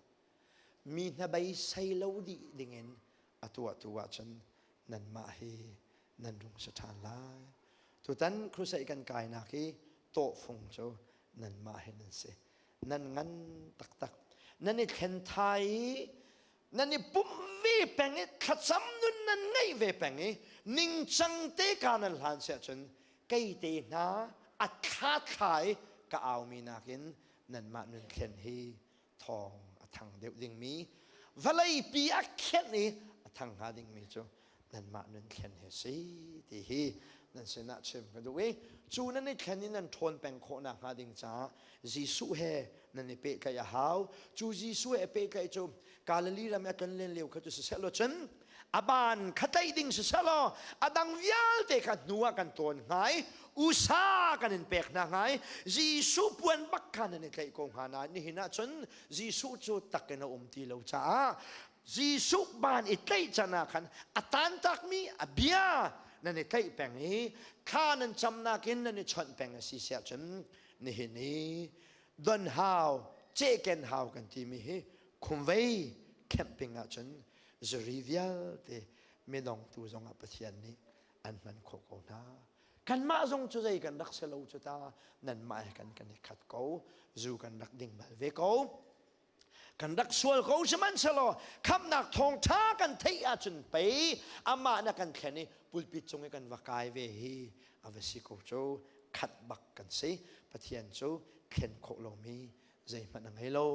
[SPEAKER 3] mi hnabeisei lo dih dingin a tuahtu ahcun nanmah hi nan rung si ṭhan lai. Tutan crusade kan kainak hi tawhfung cu nanmah hi nan si. Nan ngan taktak. Nan i thlen thai i nan i pumh ve peng i thlacam nun nan ngeih ve peng i ningcang te ka nan hlan siah cun kei te hna a thla thla i ka aumi nakin nanmah nun thlen hi thawng a thang deuh dingmi vawleipi a khenh i a thang hnga dingmi cu nanmah nun thlen hi si ti hi nan sinah chim ka duh i cu nan i thlen i nan ṭhawn peng khawh nakhnga ding caah Jesuh he nan i pehtlaih a hau. Cu Jesuh he pehtlaih cu Galilee ram i a tlonlen lio kha cu siseh law cun a ban kha tlaih ding siseh law a dang vialte kha hnu ah kan tawn hnga i usa kan in pek hna hnga i Jesuh puan bak kha nan i tlaih ko hnga nain nihin ah cun Jesuh cu tak in a um ti lo caah Jesuh ban i tlaih can ah khan a tantakmi a bia nan i tlaih peng i thla nan camnak in nan i chawnh peng a si siah cun nihin i don hau cehken hau kan timi hi khumvei camping ah cun zuri vialte midongtu zongah Pathian nih an hman khawh ko hna. Kanmah zong cu zei kan rak si lo cu ta nanmah he kan kan i khat ko zu kan rak ding bal ve ko. Kan rak sual ko sihmanhsehlaw khamhnak thawngṭha kan theih ahcun pei amah na kan thlen i pulpit cung i kan va kai ve hi a va si ko cu khat bak kan si. Pathian cu thlen khawh lomi zeihmanh a ngei lo.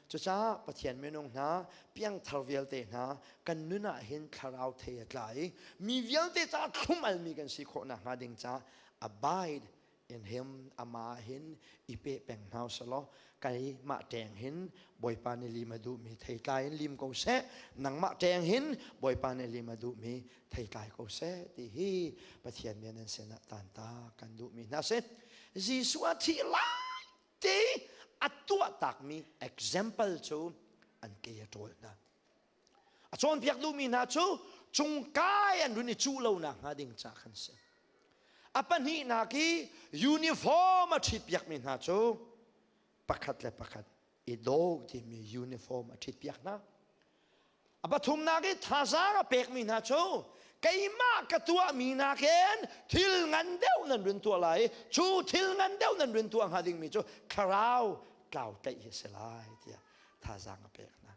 [SPEAKER 3] Cucaah Pathian minung hna, piangthar vialte hna, kan nun ah hin thlarau thei a tla i mi vialte caah thlum almi kan si khawh nakhnga ding caah abide. In him ama hin i pe peng hna selaw keimah ṭeng hin Bawipa nih lim a duhmi theitlai in lim ko seh, nangmah ṭeng hin Bawipa nih lim a duhmi theitlai ko seh ti hi Pathian bia nan sinah tanta kan duhmi hna si. Jesuh a thih lai ti a tuah takmi example cu an ke a ṭawl hna. A cawnpiak duhmi hna cu cungkai an run i cuh lo nakhnga ding ca khan si. A pahnihnak i uniform a ṭhitpiakmi hna cu pakhat le pakhat i daw timi uniform a ṭhitpiak hna. A pathumnak i thazaang a pekmi hna cu keimah ka tuahmi nakin thil ngan deuh nan run tuah lai i cu thil ngan deuh nan run tuah hnga dingmi cu thlarau tlau tlaih hi a si lai tiah thazaang a pek hna.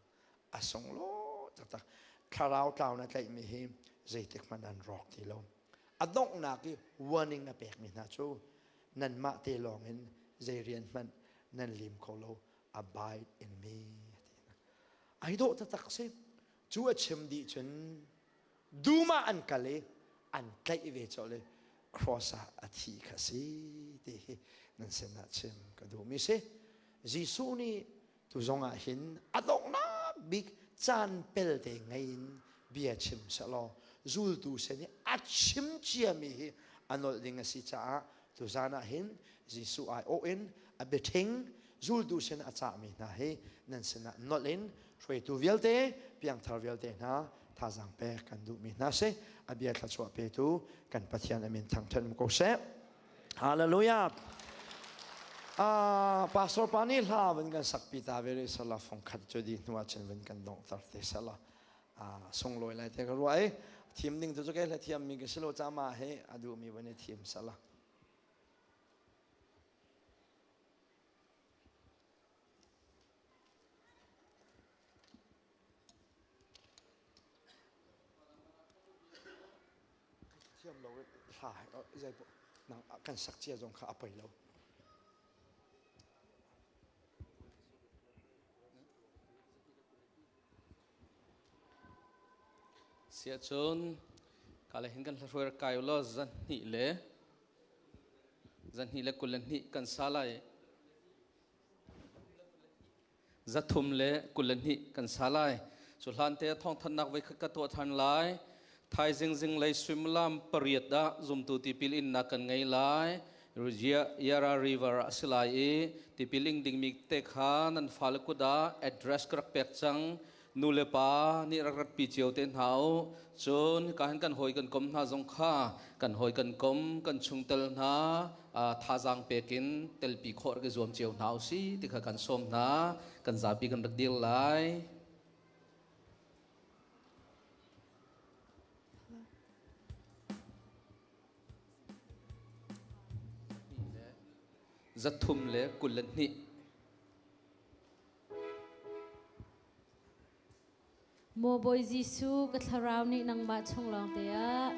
[SPEAKER 3] A sunglawi taktak. Thlarau tlau na tlaihmi hi zeitik hmanh an rawk ti lo. A donghnak i warning a pekmi hna cu nanmah te lawngin zei rian hmanh nan lim kho lo, abide in me ti hna. Ai dawh taktak si. Cu a chim dih cun dum ah an kal i an tlaih ve colh i cross ah a thi kha si ti hi nan sinah chim ka duhmi si. Jesuh nih Tu zong ah hin a donghnak bik caan pelte ngei in bia chim sehlaw zultu sin i a chim ciami hi a nolh ding a si caah tuzan ah hin Jesuh aiawh in a biaṭhing zultu sin a cahmi hna hi nan sinah nolh in hruaitu vialte piangthar vialte hna thazaang pek kan duhmi hna si. A bia thluachuah petu kan Pathian a min thangṭhat um ko seh. Hallelujah. Ah, pastor pa nih hla van kan sak pi ta ve sala fong khat cu di hnu ah cun van kan dong tar te sala. Ah, sunglawi lai te ka ruah i thim ding tu cu ke hla thiam mi ka silo cha ma he a duh mi van i thim sala. Thiam lo hla zei nang kan sak cia zong kha a poi lo.
[SPEAKER 4] Siahcun kale hin kan hlahruai rak kai ulaw zan hnih le zan hnih le 22 kan sa lai. 322 kan sa lai. Cu hlan te thawngthanhnak voi khat ka tuah than lai. Thaizing zinglei suimilam pariat ah zumtu tipil innak kan ngei lai. Yarra River ah a si lai i tipil ing dingmi te kha nan fale kut ah address ka rak pek cang. Nu le pa nih rak ratpi cio te hna u. Cun hika hin kan hawi kan kom hna zong kha kan hawi kan kom kan chungtel hna thazaang pek in telpi khawh rak i zuam cio hna usih ti kha kan sawm hna. Kan zapi kan rak dir lai. 322.
[SPEAKER 5] Maw Bawi Jesuh, ka thlarau nih nangmah chung lawng te ah.